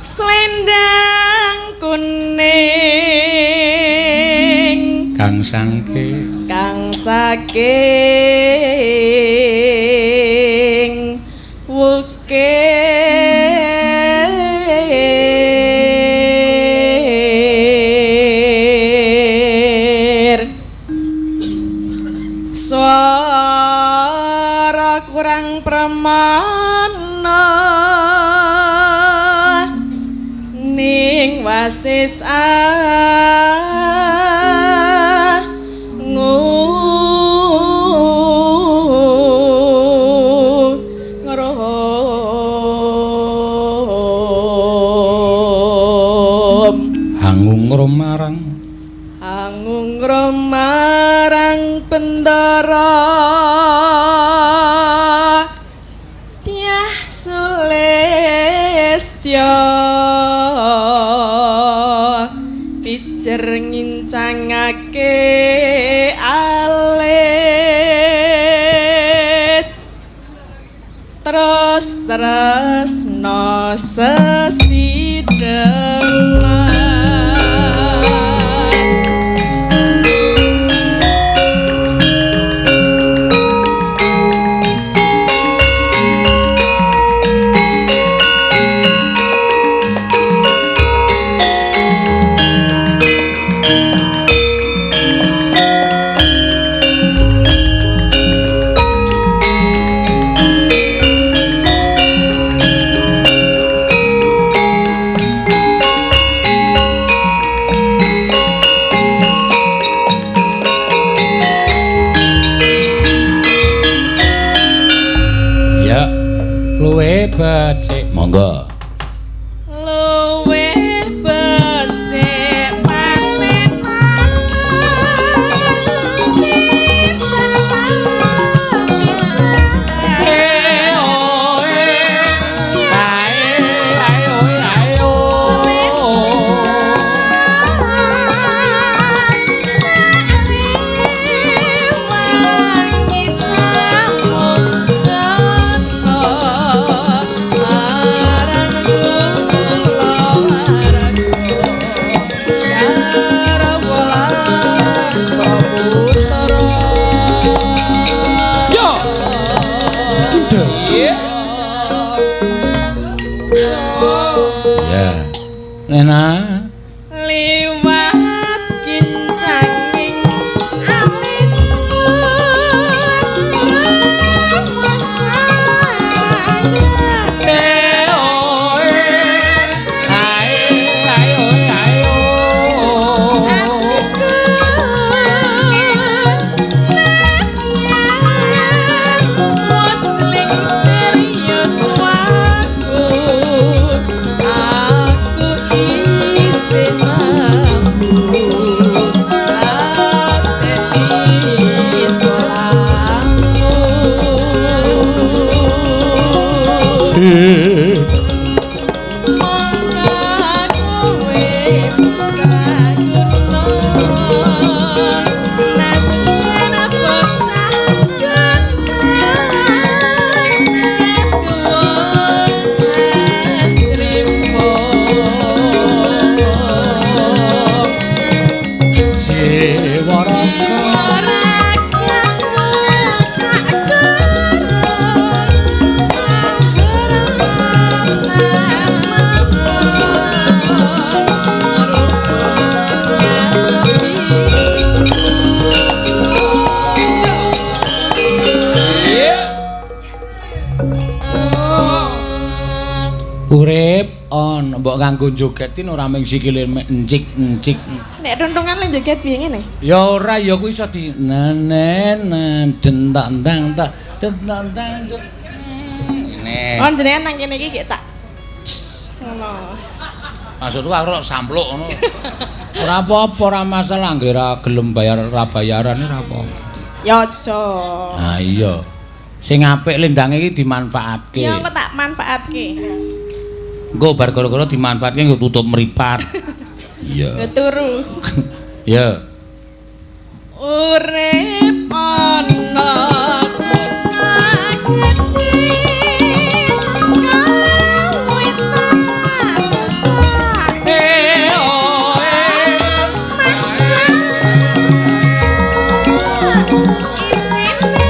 Selendang kuning kang sangke kang saking wukir swara kurang pramana ning wasis angungrum marang angungrum marang Bendara Dyah Sulistya pijer ngincangake alis terus tresna sesideman. Luwih becik. Monggo. Luwih becik paten Nena liwat kincanging alis. Urip on mbok kanggo jogetin ora mung sikile encik-encik. Nek tuntungan le joget piye ngene? Ya ora ya kuwi iso di nenen dentak ndang tak dentak ndang. Ngene. Oh jenengan nang kene iki gek tak ngono. Maksudku aku rok sampluk ngono. Ora apa-apa, ora masalah nggih ora gelem bayar ora bayaran ora apa-apa. Ya aja. Ha iya. Sing apik lendange iki dimanfaatke. Ya engko tak manfaatke. Engko bar gara-gara dimanfaatke nggo tutup mripat. Iya. Nggo turu. Ya. Urip ana kagedhe kawitan. Isine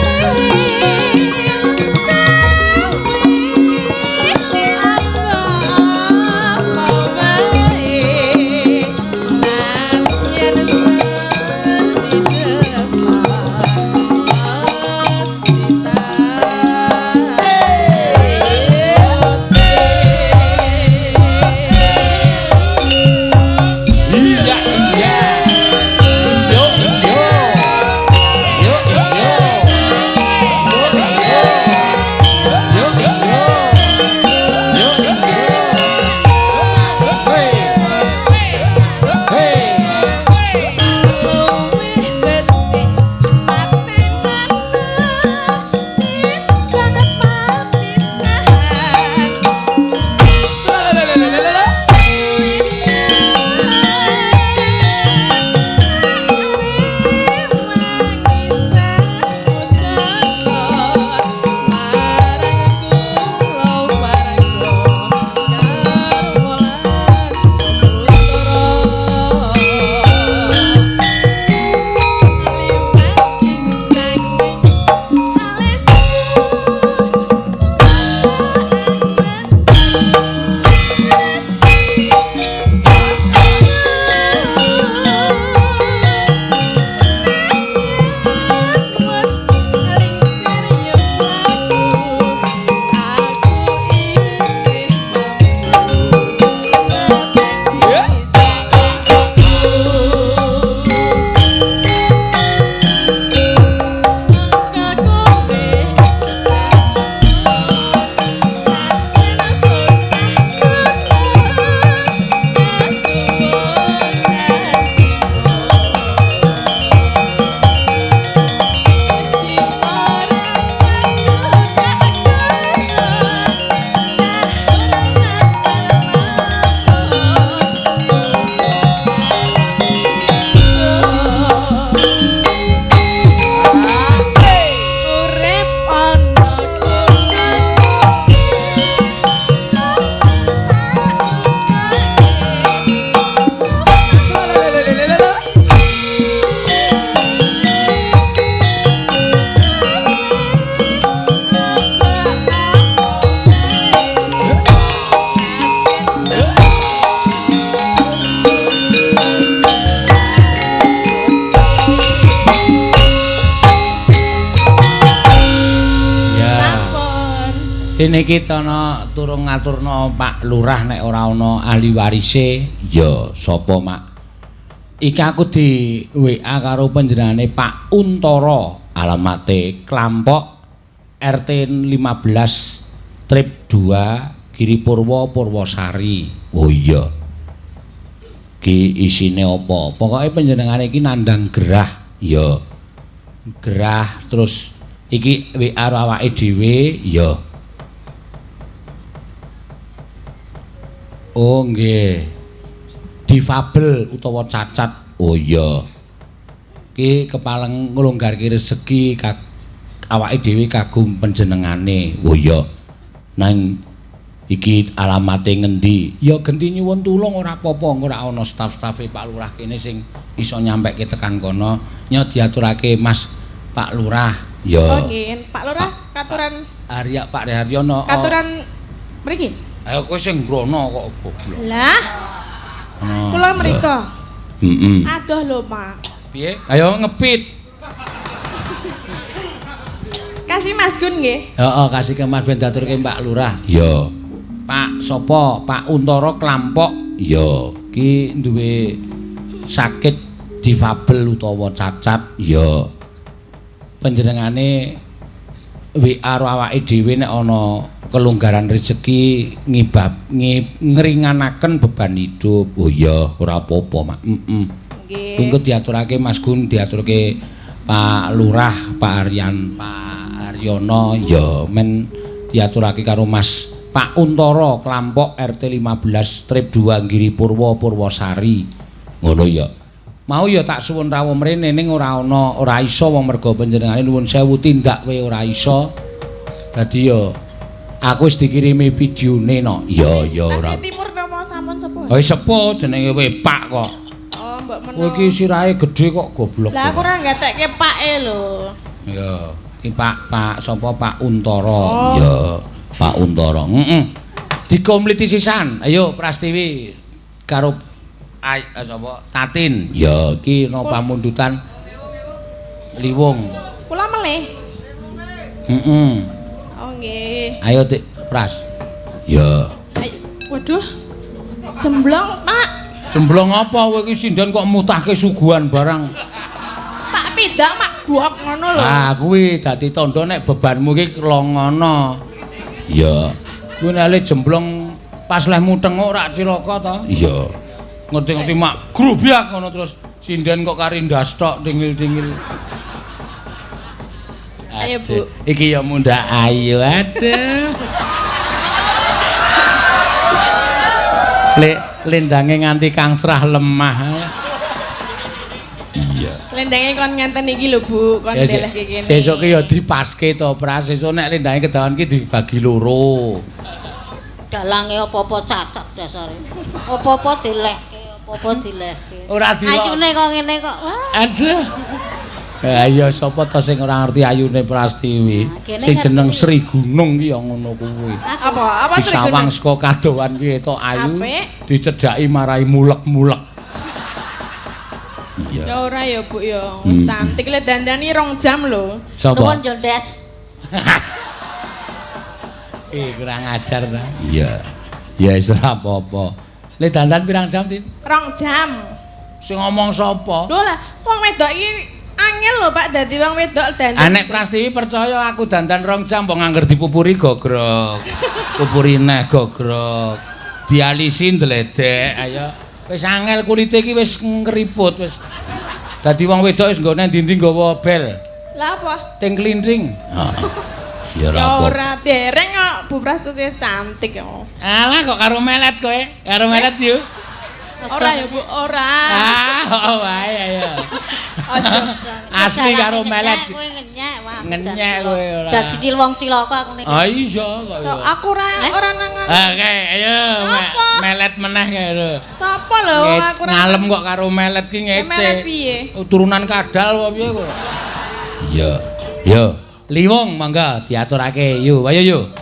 Dene iki ana turung ngaturna Pak Lurah nek ora ana ahli warise. Ya, sapa, Mak? Iki aku di WA karo panjenengane Pak Untara, alamate Klampok RT 15 Trip 2 Giri Purwo Purwosari. Oh iya. Ki isine apa? Pokoke panjenengane iki nandhang gerah. Ya. Gerah terus iki WA awake dhewe. Ya. Oh nggih. Difabel utawa cacat. Oh iya. Ki kepaleng nglonggarke rezeki awake dhewe kagum panjenengane. Oh iya. Nang iki alamate ngendi? Ya genti nyuwun tulung ora apa-apa, ora ana staf-stafe Pak Lurah kene sing iso nyampeke tekan kono. Nyo diaturake Mas Pak Lurah. Ya. Oh nggih, Pak Lurah katuran Arya Pak Haryono. Katuran mriki. Ayo kowe sing ngrono kok goblok. Lah. Kula mriko. Heeh. Adoh lho, Pak. Piye? Ayo ngepit. Kasih Mas Gun nggih. Heeh, kasih ke Mas ben diaturke Pak Lurah. Ya. Pak sapa? Pak Untara Klampok. Ya. Ki duwe sakit difabel utawa cacat. Ya. Panjenengane WA karo awake dhewe nek ana kelonggaran rezeki ngibab ngringanaken beban hidup. Oh iya, ora apa-apa, Mak. Heeh. Nggih. Engko diaturake Mas Gun, diaturke Pak Lurah, Pak Aryan, Pak Haryono, ya men diaturake karo Mas Pak Untara Klampok RT 15 Trip 2 Giri Purwo Purwosari. Ngono ya. Mau ya tak suwun rawuh mrene ning ora ana, ora iso wong merga panjenengane nuwun sewu tindak we ora iso. Dadi ya aku wis dikirimi videone no. Ya ya ora. Tasih Timur napa sampun sepuh? Oh sepuh jenenge we Pak kok. Oh mbok menawa. Kowe iki sirahe gedhe kok goblok. Lah aku ora gatekke Pake lho. Ya, iki Pak Pak sapa Pak Untara. Oh. Ya, Pak Untara. Heeh. Dikompliti sisan. Ayo Prastiwi karo sapa Tatin. Ya, iki ana pamundutan Liwung. Kula melih. Heeh. Oh nggih. Ayo Tik Pras. Ya. Ayo. Waduh. Jemblong, Pak. Jemblong apa kowe iki sinden kok mutahke suguhan barang. Tak pidak mak buak ngono lho. Ah kuwi dadi tandha nek bebanmu iki longono. Iya. Kuwi nek le jemblong pas lehmu tenguk rak cilaka to. Iya. Ngerti-ngerti mak grubyak ngono terus sinden kok kari ndas tok tingil-tingil. Ayo Bu. Iki ya mundhak ayu aduh. Lendange nganti kangsrah lemah. Iya. Slendange kon ngenten iki lho Bu, kon ndelehke kene. Sesuk ki ya dipaske to, Pras. Sesuk nek lendange kedawan ki dibagi loro. Dalange apa-apa cacat dasare. Apa-apa dilehke, apa-apa dilehke. Ora di Ayune kok ngene kok. Wah. Aduh. Ayo sapa to sing ora ngerti ayune Prastiwi? Sing jeneng Sri Gunung ki ya ngono kuwi. Apa? Apa Sri Gunung? Disawang saka kadowan ki etok ayu, dicedhaki marai mulek-mulek. Iya. Ya ora ya Bu ya. Cantik le dandani 2 jam lho. Sapa? Nuwun yo Des. Kurang ajar ta. Iya. Ya wis ora apa-apa. Le dandan pirang jam, Tin? 2 jam. Sing ngomong sapa? Lho lah, wong wedok iki angel lho Pak dadi wong wedok dandan. Ah nek Prastiwi percaya aku dandan 2 jam mbok ngangger dipupuri gogrok. Pupuri neh gogrok. Dialisi ndledek ayo. Wis angel kulite iki wis ngriput wis. Dadi wong wedok wis nggone ndi-ndi nggawa bel. Lah apa? Ting klinting. Heeh. Ya ora Ya apa. ora dereng kok Bu Prastiwi cantik kok. Alah kok karo melet kowe? Karo melet yo. Ora ya Bu, ora. Ah, oh wae ayo. Aja. Asli karo melet. Kowe ngenyek wah. Ngenyek kowe ora. Dadi cicil wong cilaka aku nek. Ah iya kok. So, aku ora ora nang. Oke, ayo melet meneh kae lho. Sapa lho aku ora. Ngalem kok karo melet ki ngece. Melet piye? Turunan kadal apa piye kok? Iya. Yo, Liwung mangga diaturake. Yo, ayo yo. Wong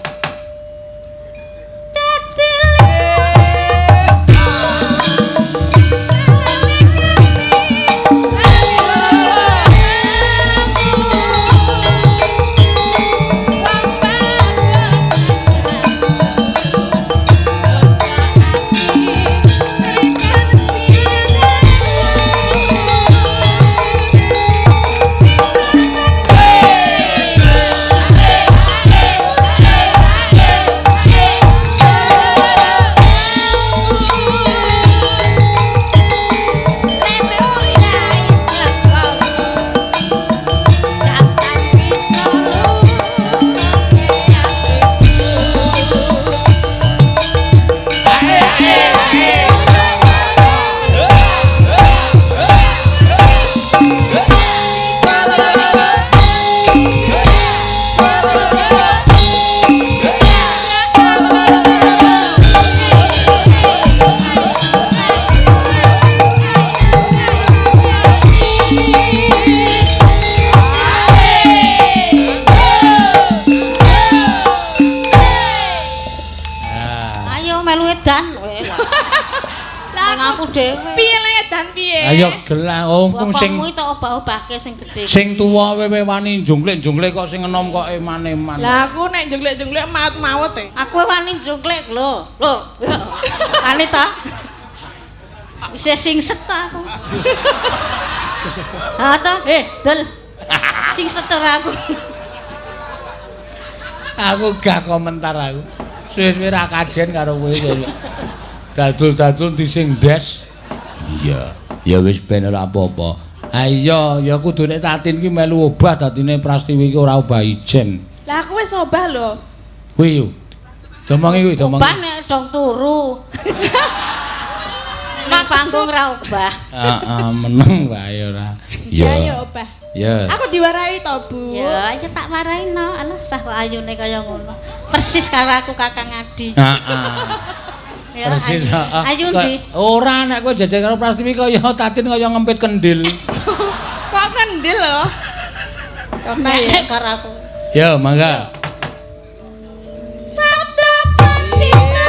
edan. Lah aku dhewe. Piye le edan piye? Ayo gelah wong sing bapakmu tak obah-obahke sing gedhe. Sing tuwa wewe wani jungklik-jungklik kok sing enom kok eman-eman. Lah aku nek jungklik-jungklik maut-maut e. Aku wani jungklik lho. Lho. Wani ta? Isih singset ta aku. Ha ta? Dul. Singset ora aku. Aku gak komentar aku. Suwe-suwe ra kajen karo kowe. Dadul-dadul di sing des. Iya, ya wis ben ora apa-apa. Ha iya, ya kudune Tatin ki melu obah dadine Prastiwi ki ora obah ijen. Lah aku wis obah lho. Kuwi yo. Domongi kuwi, domongi. Obah nek dong turu. Nang panggung ra obah. Heeh, meneng wae ora. Ya ya obah. Ya. Aku diwarahi to, Bu. Ya, ya tak warahi no. Alah cah kok ayune kaya ngono. Persis karo aku Kakang Adi. Heeh. Ya, persis, heeh. Ayu ndi? Ora nek kowe jajan karo Prastiwi kaya Tatin kaya ngempit kendil. Kok kendil lho? Kok ya karo aku. Ya, mangga. Sabda pandita.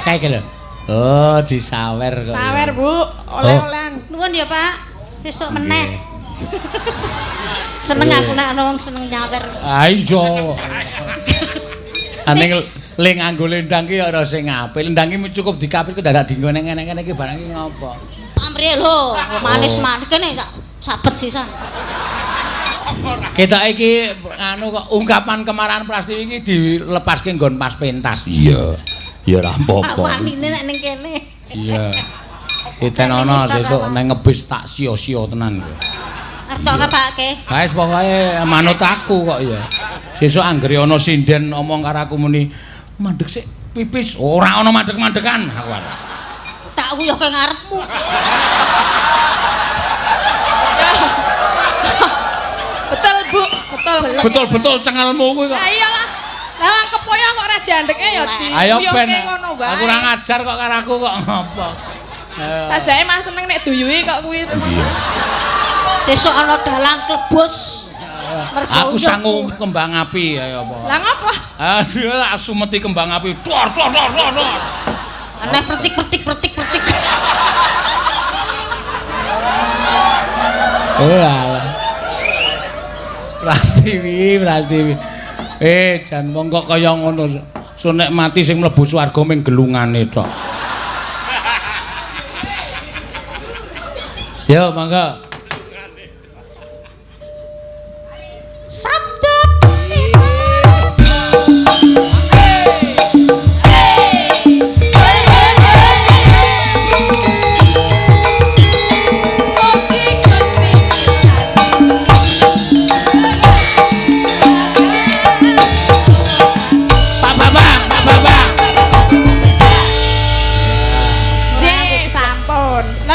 Kae lho. Oh, disawer kok. Sawer, Bu. Oleh-olehan. Nuwun ya, Pak. Besok meneh. Seneng aku nek ana wong seneng nyawer. Ah iya. Aning le nganggo lendang ki ora sing apik. Lendang ki cukup dikapit kok dadak dienggo nang ngene-ngene iki barang iki ngopo. Pamrih lho, manis-manis kene tak sabet sisan. Kita iki anu kok ungkapan kemarahan Prastiwi iki dilepaske nggon pas pentas. Iya. Ya ora apa-apa. Wanine nek ning kene. Iya. Ditenono sesuk nang ngebis tak sia-sia tenan kowe. Arep ngapake? Wis pokoke manut aku kok ya. Sesuk anggere ana sinden omong karo aku muni mandek sik pipis, ora ana mandek-mandekan aku. Tak uyuhke ngarepmu. Betul, Bu. Betul. Betul-betul cengelmu kuwi kok. Lah iyalah. Lah kepoyo kok ora diandeke ya diuyuhke ngono wae. Aku ora ngajar kok karo aku kok ngopo. Sajake mah seneng nek duyuhi kok kuwi. Iya. Sesuk ana dalang klebus. Aku sangu kembang api ayo apa. Lah ngopo? Aduh, tak sumeti kembang api. Dor dor dor dor. Aneh pertik pertik pertik pertik. Oh alah. Prastiwi, Prastiwi. Jan wong kok kaya ngono. So nek mati sing mlebu swarga ming gelungane tok. Yo, mangga.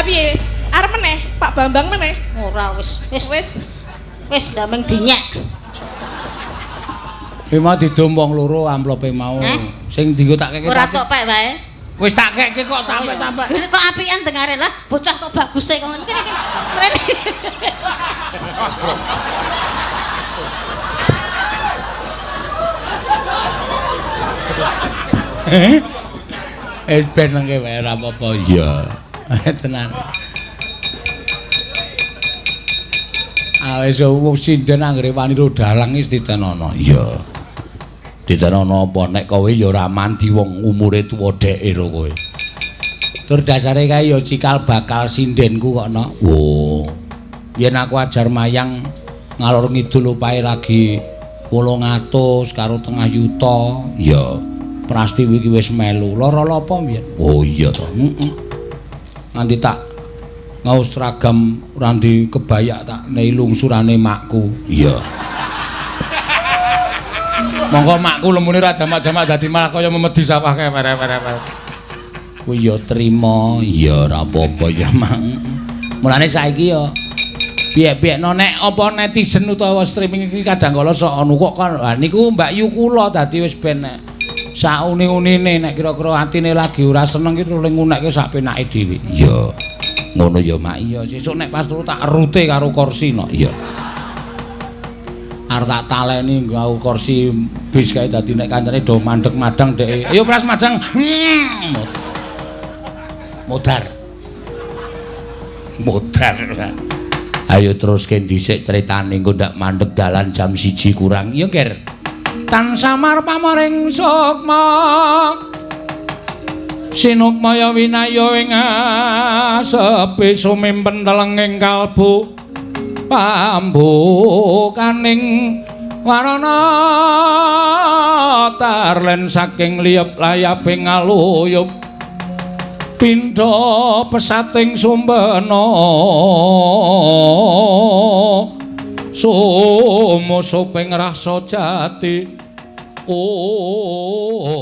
piye? Arep meneh, Pak Bambang meneh. Ora wis, wis. Wis. Wis ndameng dinyek. Kuwi mau didum wong loro amplope mau. Sing dienggo tak keke. Ora tok pek wae. Wis tak keke kok tampek-tampek. Ini kok apian dengare lah, bocah kok baguse kok ngene iki. Mrene. Ben nengke wae ora apa-apa. Iya. Tenan. Wis sinden anggere wani ro dalang wis ditenono. Iya. Ditenono apa nek kowe ya ora mandi wong umure tuwa dheke lho kowe. Tur dasare kae ya cikal bakal sindenku kok no. Oh. Yen aku ajar mayang ngalor ngidul opahe lagi 800 karo tengah yuta. Iya. Prastiwi iki wis melu. Lara apa mbiyen? Oh iya to. Heeh. Nganti tak ngaus seragam randi kebayak tak nei lungsurane makku. Iya. Monggo makku lemune ra jamak-jamak dadi malah kaya memedi sawah kae were-were. Kuwi ya trima, ya ora apa-apa ya mang. Mulane saiki ya piye-piyekno nek apa netizen utawa streaming iki kadang kala sok anu kok kan. Ha niku Mbak Yu kula dadi wis ben nek sauni-unine nek kira-kira atine lagi ora seneng ki terus ngunekke sak penake dhewe. Iya. Ngono ya Mak. Iya, sesuk nek pas turu tak rute karo kursi no. Iya. Arep tak taleni nggawa kursi bis kae dadi nek kancane do mandeg madang dheke. Ayo pras madang. Modar. Modar. Ayo teruske dhisik critane engko ndak mandeg dalan jam 1 kurang. Iya, Ger. Tan samar pamoring sukma. Sinukmaya winaya ing asepi sumimpen telenging kalbu pambukaning warana tarlen saking liyep layaping aluyup pindha pesating sumbena sumusuping rasa jati. Oh.